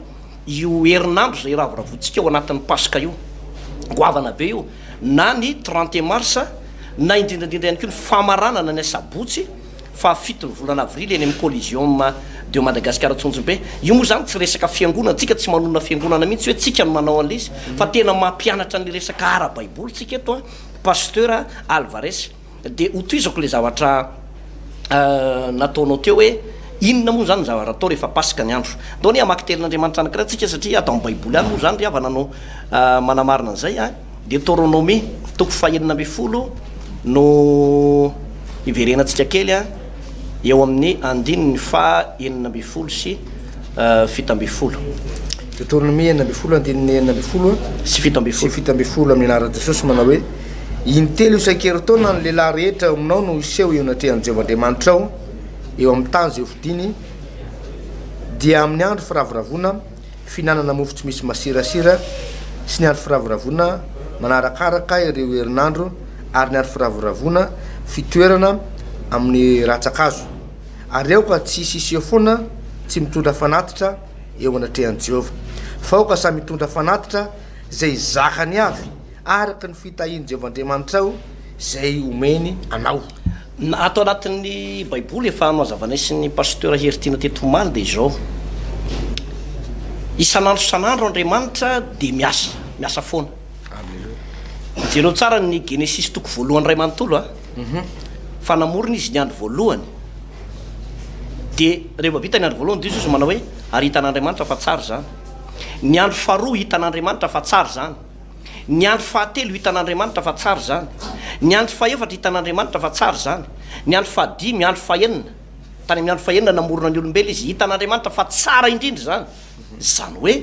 io herinandro izay iravoravoantsika ao anatin'ny Paska io. Goavana be io. Na ny 31 mars na indrindra indrindra ihany koa ny famaranana ny asabotsy faha fito ny volana avrily eny amin'ny Coliseum de Madagascar Antsonjombe. Io moa izany tsy resaka fiangonana, tsika tsy manonona fiangonana mihitsy hoe tsika no manao an'ilay izy fa tena mampianatra ny resaka ara-baiboly tsika eto an, Pasteur Alvarez. Dia hotohizako ilay zavatra nataonao teo hoe inona moa izany ny zavatra atao rehefa Paska ny andro. Ndao anie hamaky tenin'Andriamanitra anankiray tsika satria ato amin'ny Baiboly ihany moa izany ry havana no manamarina an'izay an. Deoteronomia toko fahenina ambinifolo no hiverenantsika kely an, eo amin'ny andininy faha 16 sy 17. Deoteronomia 16 andininy 16 sy 17. Sy 17 amin'ny anaran'i Jesosy manao hoe, Intelo isan-kerintaona ny lehilahy rehetra eo aminao no hiseho eo anatrehan'i Jehovah Andriamanitrao eo amin'ny tany izay hofidiny, dia amin'ny andro firavoravoana, fihinanana mofo tsy misy masirasira sy ny andro firavoravoana manarakaraka ireo herinandro ary ny andro firavoravoana fitoerana amin'ny rantsan-kazo. Ary aoka tsy hisy hiseho foana tsy mitondra fanatitra eo anatrehan'i Jehovah, fa aoka samy hitondra fanatitra izay zakany avy, araka ny fitahian'i Jehovah Andriamanitrao izay omeny anao. Ato anatin'ny baiboly efa nohazavanaisn'ny Pasteur Heritiana teto omaly dia izao, isan'andro isan'andro Andriamanitra dia miasa, miasa foana. Jereo tsara ny Genesisy toko voalohany iray manontolo a, fa namorona izy ny andro voalohany, dia rehefa vita ny andro voalohany dia izy manao hoe ary hitan'Andriamanitra fa tsara izany. Ny andro faharoa hitan'Andriamanitra fa tsara izany. Ny andro fahatelo hitan'Andriamanitra fa tsara izany. Ny andro fahefatra hitan'Andriamanitra fa tsara izany. Ny andro fahadimy, andro fahenina, tany amin'ny andro fahenina namorona ny olombelona Izy, hitan'Andriamanitra fa tsara indrindra izany. Izany hoe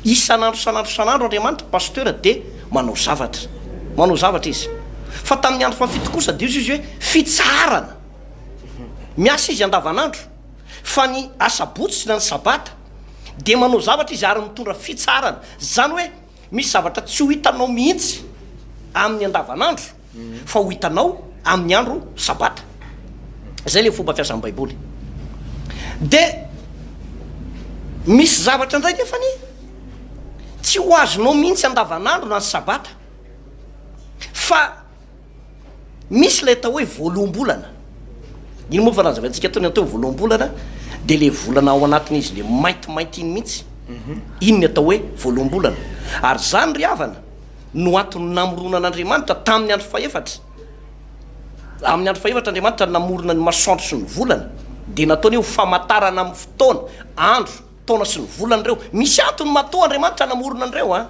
isan'andro isan'andro isan'andro Andriamanitra, Pasteur, dia manao zavatra. Manao zavatra Izy. Fa tamin'ny andro fahafito kosa dia hoy Izy hoe fitsaharana. Miasa Izy andavanandro. Fa ny asabotsy na ny sabata dia manao zavatra Izy ary mitondra fitsaharana. Izany hoe Misy zavatra tsy ho hitanao mihitsy amin'ny andavanandro fa ho hitanao amin'ny andro sabata. Izay ilay fomba fiasan'ny Baiboly. Dia misy zavatra indray nefany tsy ho azonao mihitsy andavanandro na ny sabata fa Misy ilay atao hoe voaloham-bolana. Iny moa efa nazavaintsika teo ny atao hoe voaloham-bolana dia ilay volana ao anatin'izy ilay maintimainty iny mihitsy. Iny ny atao hoe voaloham-bolana. Ary izany ry havana no antony namoronan'Andriamanitra tamin'ny andro fahefatra. Amin'ny andro fahefatra Andriamanitra namorona ny masoandro sy ny volana dia nataony hoe ho famantarana amin'ny fotoana, andro, taona sy ny volana ireo. Misy antony matoa Andriamanitra namorona an'ireo an.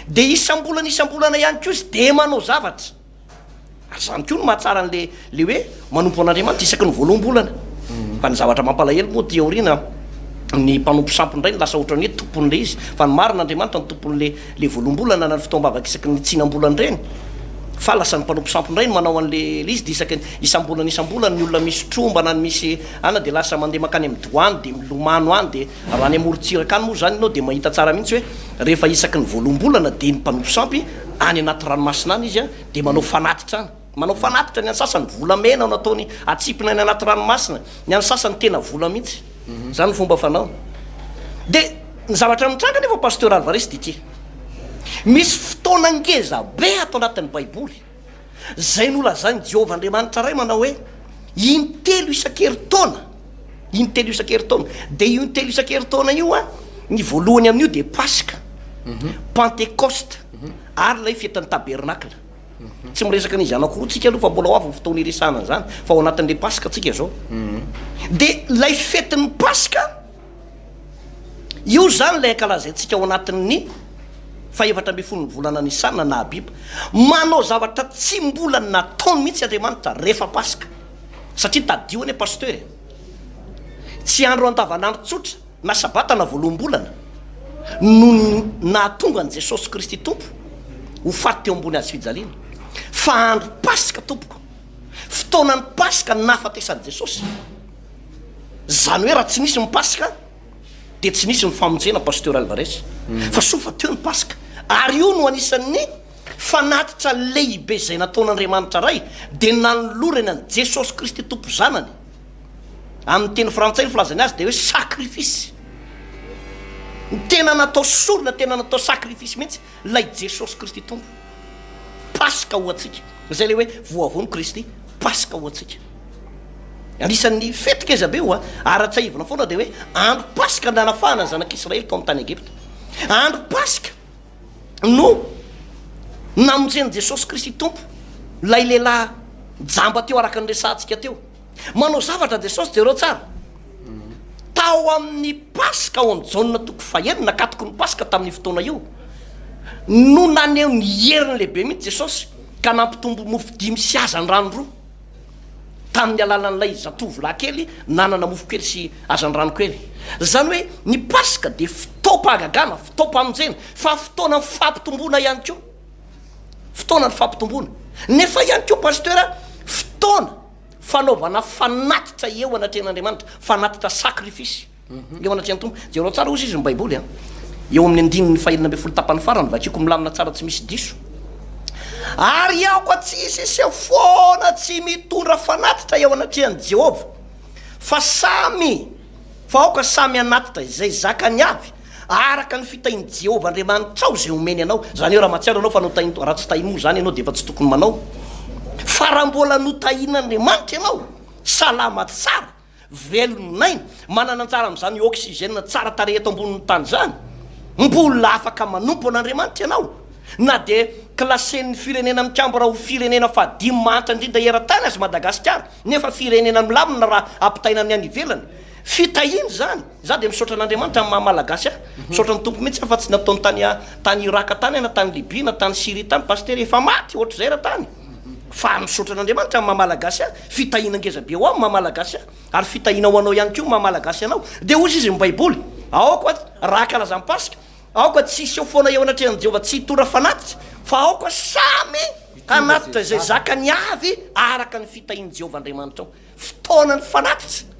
Dia isam-bolana isam-bolana ihany koa izy dia manao zavatra. Ary izany koa no mahatsara an'le le hoe manompo an'Andriamanitra isaky ny voaloham-bolana. Fa ny zavatra mampalahelo moa aty aoriana ny mpanompo sampy indray no lasa ohatran'ny hoe tompon'ilay izy. Fa ny marina Andriamanitra no tompon'le le voaloham-bolana na ny fotoam-bavaka isaky ny tsinam-bolana ireny. Fa lasa ny mpanompo sampy indray no manao an'le le izy dia isaky ny isam-bolana isam-bolana ny olona misy tromba na ny misy ana dia lasa mandeha mankany amin'ny doany dia milomano any dia raha any amorontsiraka any moa izany ianao dia mahita tsara mihitsy hoe rehefa isaky ny voaloham-bolana dia ny mpanompo sampy any anaty ranomasina any izy dia manao fanatitra any. Manao fanatitra ny an'ny sasany volamena no ataony atsipina any anaty ranomasina, ny an'ny sasany tena vola mihitsy. Izany no fomba fanaony. Dia ny zavatra mitranga anefa Pasteur Alvarez dia ity. Misy fotoana ngeza be ato anatin'ny Baiboly izay nolazain'i Jehovah Andriamanitra Ray manao hoe intelo isan-kerintaona, intelo isan-kerintaona. Dia io intelo isan-kerintaona io an, ny voalohany amin'io dia Paska, Pantekosta ary ilay fetin'ny Tabernakla. Tsy miresaka an'izy anankiroa tsika aloha fa mbola ho avy ny fotoana hiresahana an'izany fa ao anatin'ilay Paska tsika izao. Dia ilay fetin'ny Paska, io izany ilay ankalazaintsika ao anatin'ny fahefatra ambin'ny folon'ny volana Nisana na Abiba. Manao zavatra tsy mbola nataony mihitsy Andriamanitra rehefa Paska. Satria tadidio anie Pasteur e, tsy andro andavanandro tsotra na Sabata na voaloham-bolana no nahatonga an'i Jesosy Kristy Tompo ho faty teo ambony hazo fijaliana, fa andro Paska tompoko, fotoanan'ny Paska no nahafatesan'i Jesosy. Izany hoe raha tsy nisy ny Paska dia tsy nisy ny famonjena Pasteur Alvarez. Fa soa fa teo ny Paska. Ary io no anisan'ny fanatitra lehibe izay nataon'Andriamanitra Ray dia nanolorany an'i Jesosy Kristy Tompo Zanany. Amin'ny teny frantsay ny filazany azy dia hoe sacrifice. Ny tena natao sorona, tena natao sacrifice mihitsy ilay Jesosy Kristy Tompo. Paska ho antsika. Izay ilay hoe voavono Kristy, Paska ho antsika. Anisan'ny fety ngeza be io a. Ary tsiahivina foana dia hoe andro Paska nanafahana ny zanak'Israely tao amin'ny tany Egypta. Andro Paska no namonjen'i Jesosy Kristy Tompo ilay lehilahy jamba teo araka ny resahantsika teo. Manao zavatra Jesosy, jereo tsara. Tao amin'ny Paska, ao amin'ny Jaona toko fahenina, nakatoky ny Paska tamin'io fotoana io, no naneho ny heriny lehibe mihitsy Jesosy, ka nampitombo mofo dimy sy hazandrano roa, tamin'ny alalan'ilay zatovolahy kely nanana mofo kely sy hazandrano kely. Izany hoe ny Paska dia fotoam-pahagagana, fotoam-pamonjena, fa fotoana fampitomboana ihany koa. Fotoana ny fampitomboana. Nefa ihany koa Pasteur, fotoana fanaovana fanatitra eo anatrehan'Andriamanitra, fanatitra sacrifice eo anatrehan'ny Tompo. Jereo tsara ozy izy ny Baiboly an. Eo amin'ny andininy fahenina ambin'ny folo tapany farany, vakiko milamina tsara tsy misy diso. Ary aoka tsy hisy hiseho foana tsy mitondra fanatitra eo anatrehan'i Jehovah, fa samy fa aoka samy hanatitra izay zakany avy Araka ny fitahian'i Jehovah Andriamanitrao izay omeny anao. Izany hoe raha mahatsiaro ianao fa notahian'ny Tompo, raha tsy tahiny moa izany ianao dia efa tsy tokony manao. Fa raha mbola notahian'Andriamanitra ianao, salama tsara, velon'aina, manana anjara amin'izany oxygène tsara tarehy eto ambonin'ny tany izany, mbola afaka manompo an'Andriamanitra ianao. Na dia classé-n'ny Firenena Mikambana ho firenena fahadimy mahantra indrindra eran-tany aza Madagasikara, nefa firenena milamina raha ampitaina amin'ny any ivelany. Fitahiana izany. Izaho dia misaotra an'Andriamanitra amin'ny maha Malagasy ahy. Misaotra ny Tompo mihitsy aho fa tsy nataony tany tany Irak tany aho na tany Libye na tany Syrie tany Pasitera efa maty ohatr'izay raha tany. Fa misaotra an'Andriamanitra amin'ny maha Malagasy ahy. Fitahiana ngeza be ho ahy ny maha Malagasy ahy. Ary fitahiana ho anao ihany koa ny maha Malagasy anao. Dia hoy izy ny Baiboly, aoka raha ankalazan'ny Paska, aoka tsy hiseho foana eo anatrehan'i Jehovah tsy hitondra fanatitra, fa aoka samy hanatitra izay zakany avy araka ny fitahian'i Jehovah Andriamanitrao. Fotoanan'ny fanatitra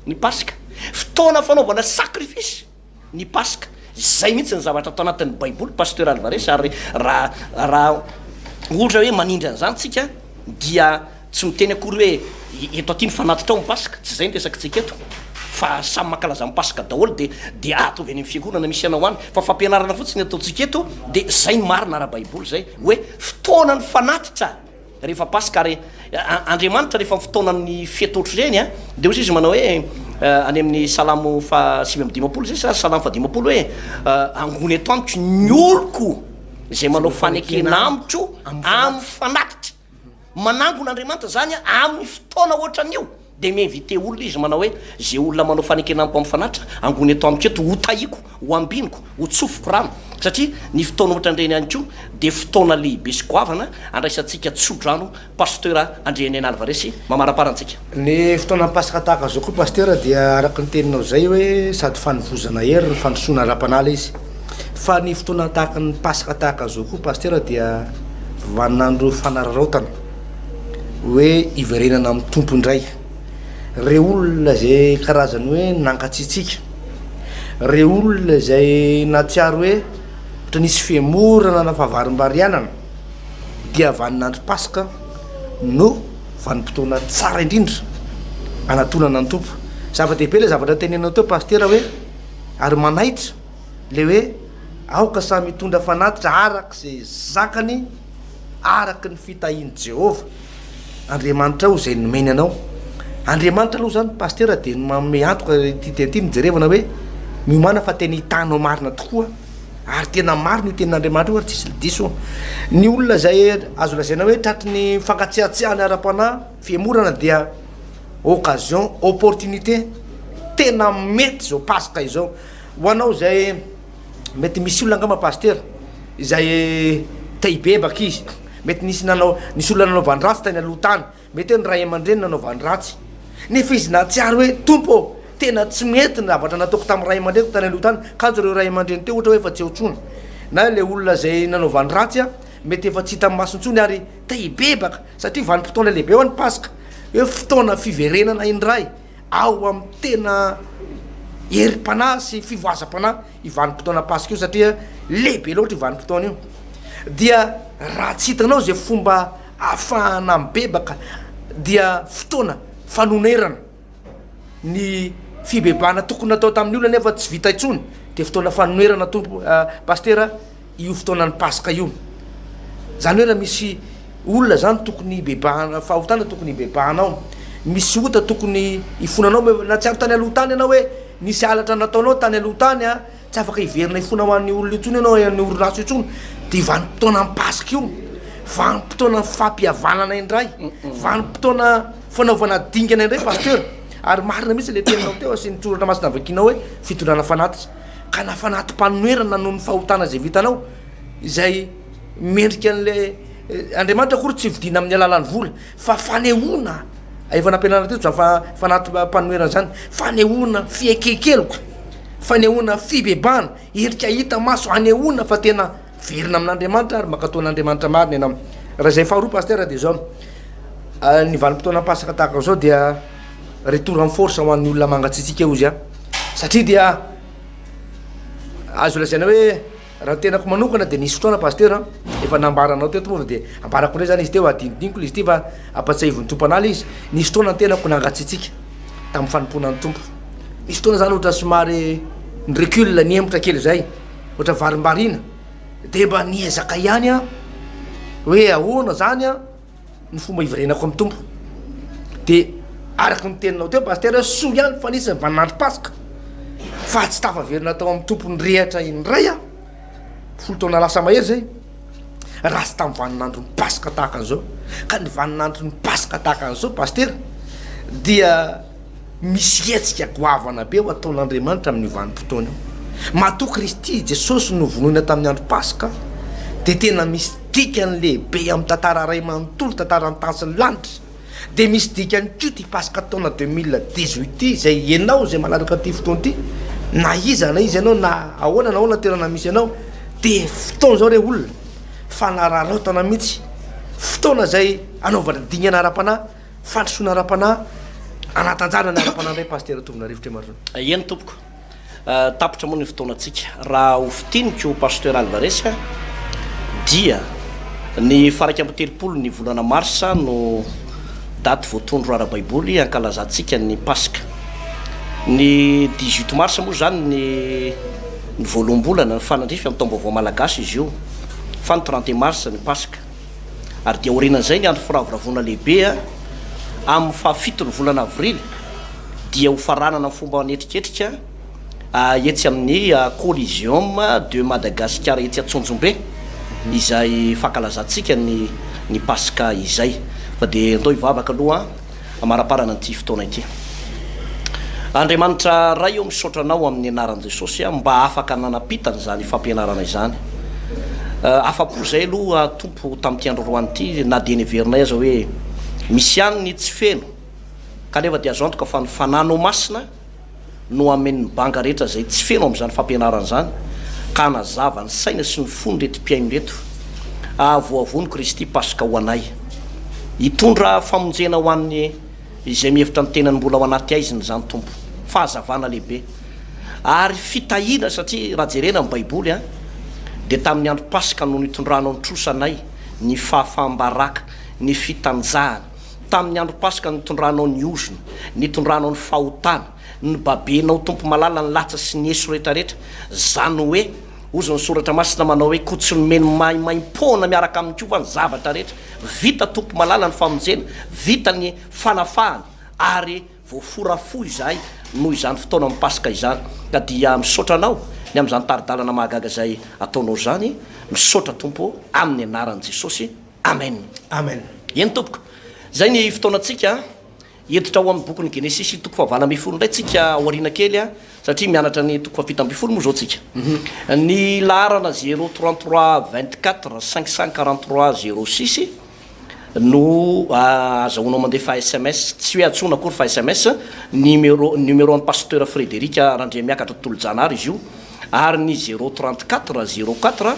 ny Paska. Fotoana fanaovana sacrifice ny Paska. Izay mihitsy ny zavatra ato anatin'ny Baiboly Pasteur Alvarez ary raha raha ohatra hoe manindry an'izany tsika dia tsy miteny akory hoe eto aty ny fanatitra ao ny Paska, tsy izay ny resakitsika eto fa samy mankalaza ny Paska daholo dia dia ataovy any amin'ny fiangonana misy anao any fa fampianarana fotsiny ataontsika eto dia izay ny marina ara-baiboly izay hoe fotoanan'ny fanatitra. Rehefa Paska ary Andriamanitra rehefa fotoanan'ny fety ohatr'ireny an, dia hoy izy manao hoe any amin'ny Salamo faha 59 izay sa Salamo faha 50 hoe angony eto amiko ny oloko izay manao fanekena amiko amin'ny fanatitra. Manangona Andriamanitra izany amin'ny fotoana ohatran'io. Dia mi-inviter olona izy manao hoe, ze olona manao fanekena amiko amin'ny fanatitra, angony eto amiko eto, ho tahiko, ho ambiniko, ho tsofiko rano. Satria ny fotoana ohatran'ireny ihany koa dia fotoana lehibe sy goavana andraisantsika tso-drano Pasteur Andrianena Alvarez mamarampara antsika. Ny fotoanan'ny Paska tahaka izao koa Pasteur dia araka ny teninao izay hoe sady fanovozana hery ny fandrosoana ara-panahy ilay izy. Fa ny fotoana tahaka ny Paska tahaka izao koa Pasteur dia vaninandro fanararaotana. hoe hiverenana amin'ny Tompo indray. Ireo olona izay karazany hoe nangatsiatsiaka, ireo olona izay nahatsiaro hoe ohatra nisy fihemorana na fahavarimbarianana dia vaninandro Paska no vanim-potoana tsara indrindra anatonana ny Tompo. Zava-dehibe ilay zavatra teneninao teo Pasitera hoe ary manaitra ilay hoe aoka samy hitondra fanatitra araka izay zakany araka ny fitahian'i Jehovah Andriamanitrao izay nomeny anao. Andriamanitra aloha izany Pasitera dia manome antoka ity teny ity no jerevana hoe miomàna fa tena hitanao marina tokoa ary tena marina io tenin'Andriamanitra io ary tsisy diso. Ny olona izay azo lazaina hoe tratry ny fangatsiatsiahana ara-panahy, fihemorana dia occasion, opportunité tena mety izao Paska izao. Ho anao izay Mety misy olona angamba Pasitera izay te hibebaka izy, mety nisy nanao, nisy olona nanaovany ratsy tany aloha tany, mety hoe ny ray aman-dreny nanaovany ratsy, nefa izy nahatsiaro hoe Tompo ô, tena tsy mety ny zavatra nataoko tamin'ny ray aman-dreniko tany aloha tany, kanjo ireo ray aman-dreny teo ohatra hoe efa tsy eo intsony, na ilay olona izay nanaovany ratsy an, mety efa tsy hita maso intsony ary te hibebaka, satria vanim-potoana lehibe ho an'ny Paska, hoe fotoana fiverenana indray. ao amin'ny tena herim-panahy sy fivoazam-panahy io vanim-potoana Paska io satria lehibe loatra io vanim-potoana io. Dia raha tsy hitanao izay fomba ahafahana mibebaka dia fotoana fanonerana ny fibebahana tokony natao tamin'ny olona nefa tsy vita intsony dia fotoana fanonerana tompo Pastera io fotoanan'ny Paska io. Izany hoe raha misy olona izany tokony hibebahana, fahotana tokony hibebahanao, misy ota tokony hifonanao, na tsy ary tany aloha tany ianao hoe nisy halatra nataonao tany aloha tany an, tsy afaka hiverina hifona ho an'ny olona intsony ianao, an'ny orinasa intsony, dia vanim-potoanan'ny Paska io, vanim-potoanan'ny fampihavanana indray, vanim-potoana fanaovana dingana indray Pasteur, ary marina mihitsy ilay teninao teo sy ny soratra masina vakianao hoe fitondrana fanatitra. ka na fanati-panonerana noho ny fahotana izay vitanao, izay mendrika an'ilay Andriamanitra akory tsy vidiana amin'ny alalan'ny vola, fa fanehoana, efa nampianarina teto izany fa fanati-panonerana izany, fanehoana fieken-keloka, fanehoana fibebahana, endrika hita maso hanehoana fa tena velona amin'Andriamanitra ary mankatò an'Andriamanitra marina ianao. Raha izay faharoa Pasteur dia izao, ny vanim-potoana Pasaka tahaka izao dia retour en force ho an'ny olona mangatsiatsiaka hozy aho. Satria dia azo lazaina hoe raha ny tenako manokana dia nisy fotoana Pasteur efa nambaranao teto moa fa dia ambarako indray zany izy teo adinodinoko ilay izy ity fa ampatsiahivin'ny Tompo an'ala izy, nisy fotoana ny tenako nangatsiatsiaka tamin'ny fanompoana ny Tompo. Nisy fotoana zany ohatra somary ni-recul, nihemotra kely izay, ohatra varimbariana, dia mba niezaka ihany aho hoe ahoana zany an. ny fomba hiverenako amin'ny Tompo. Dia araka ny teninao teo Pasitera hoe soa ihany fa nisy ny vaninandro Paska fa tsy tafaverina tao amin'ny Tompo nirehatra indray aho folo taona lasa mahery zay raha tsy tamin'ny vaninandron'ny Paska tahaka an'izao. Ka ny vaninandron'ny Paska tahaka an'izao Pasitera dia. Misy hetsika goavana be ho ataon'Andriamanitra amin'io vanim-potoana io. Matoa Kristy Jesosy novonoina tamin'ny andro Paska, dia tena misy dikany lehibe amin'ny tantara iray manontolo, tantaran'ny tany sy ny lanitra. Dia misy dikany koa ity Paska taona 2018 ity, izay ianao izay manaraka ity fotoana ity, na iza na iza ianao, na ahoana na ahoana toerana misy anao, dia fotoana izao re olona, fanararaotana mihitsy, fotoana izay anaovana dingana ara-panahy, Fandrosoana ara-panahy, anatanjahana ny ara-panahy indray Pasitera Tovonarivo Tremaroson. Eny tompoko. Tapitra moa ny fotoanantsika. Raha ho fintiniko Pasteur Alvarez dia ny faha 31 ny volana marsa no daty voatondro ara-baiboly hankalazantsika ny Paska. Ny 18 mars moa izany ny ny voaloham-bolana, ny fanandrify amin'ny taom-baovao malagasy izy io, fa ny 31 mars ny Paska. Ary dia aorianan'izay ny andro firavoravoana lehibe amin'ny fahafiton'ny volana avrily dia ho faranana amin'ny fomba manetriketrika etsy amin'ny Coliseum de Madagascar etsy Antsonjombe izay fankalazantsika ny ny Paska izay. Fa dia andao hivavaka aloha Amaraparana ity fotoana ity. Andriamanitra Ray ô misaotra Anao amin'ny anaran'i Jesosy aho mba afaka nanampita an'izany fampianarana izany. Afa-po izay aloha Tompo tamin'ity androany ity na dia neverinay aza hoe misy ihany ny tsy feno kanefa dia azo antoka fa ny Fanahinao Masina no hameno ny banga rehetra izay tsy feno amin'izany fampianarana izany ka hanazava ny saina sy ny fon'ireto mpihaino ireto. Ahavoavono Kristy Paska ho anay. Hitondra famonjena ho an'ny izay mihevitra ny tenany mbola ao anaty haizina izany Tompo. Fahazavana lehibe. Ary fitahiana satria raha jerena ny Baiboly an, dia tamin'ny andro Paska no nitondranao ny trosanay, ny fahafaham-baraka, ny fitanjahana. Tamin'ny andro Paska nitondranao ny ozona, nitondranao ny fahotana, nobabenao Tompo malala ny latsa sy ny eso retraretra, zany hoe, hozy ny Soratra Masina manao hoe, koa tsy nomeny maimaimpoana miaraka aminy koa va ny zavatra rehetra? Vita Tompo malala ny famonjena, vita ny fanafahana, ary voafora fo izahay noho izany fotoana amin'ny Paska izany. Ka dia misaotra Anao ny amin'izany tari-dalana mahagaga izay ataonao izany, misaotra Tompo amin'ny anaran'i Jesosy. Amen. Amen. Eny tompoko. Izay ny fotoanantsika. Hiditra ao amin'ny bokin'ny Genesisy toko fahavalo ambin'ny folo indray tsika aoriana kely satria mianatra ny toko fahafito ambin'ny folo moa izao tsika. Ny laharana zéro 33 24 543 06 no azahoanao mandefa sms, tsy hoe antsoina akory fa sms, numéro numéro an'i Pasteur Frédéric Randriamiakatra Tolojanahary izy io, ary ny zéro 34 04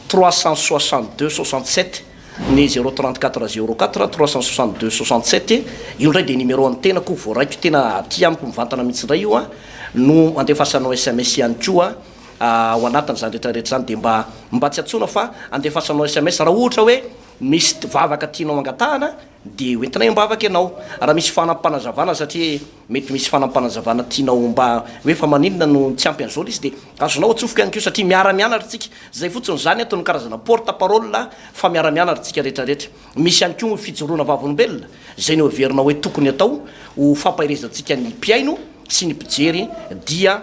362 67 ny zéro 34 04 362 67 io indray dia numéro an'ny tenako voaraiko tena aty amiko mivantana mihitsy indray io an no andefasanao sms ihany koa ao anatin'izany rehetra rehetra izany dia mba mba tsy antsoina fa andefasanao sms raha ohatra hoe misy vavaka tianao angatahana dia hoentinay am-bavaka ianao raha misy fanampanazavana satria Mety misy fanampanazavana tianao mba hoe fa maninona no tsy ampy an'izao lesy dia azonao atsofoka ihany koa satria miara mianatra tsika, zay fotsiny zany ato ny karazana porte parole fa miara mianatra tsika rehetra rehetra. Misy ihany koa fijoroana vavolombelona izay noheverina hoe tokony atao ho fampaherezantsika ny mpihaino sy ny mpijery dia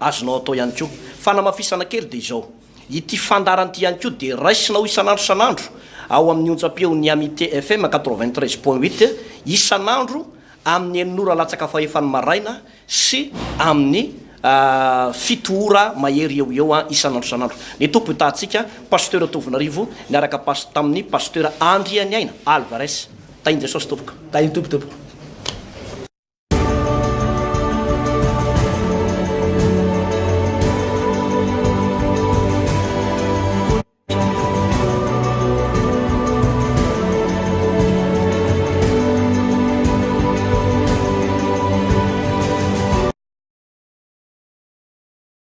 Azonao atao ihany koa. Fanamafisana kely dia izao, ity fandaharana ity ihany koa dia raisinao isan'andro isan'andro ao amin'ny onjam-peon'ny Amitié FM 93.8 isan'andro amin'ny enina ora latsaka fahefany maraina sy amin'ny fito ora mahery eo ho eo isan'andro isan'andro. Ny Tompo hitaha antsika. Pasteur Tovonarivo niaraka tamin'ny Pasteur Andrianiaina Alvarez. Tahin'i Jesosy tompoko. Tahin'ny Tompo tompoko.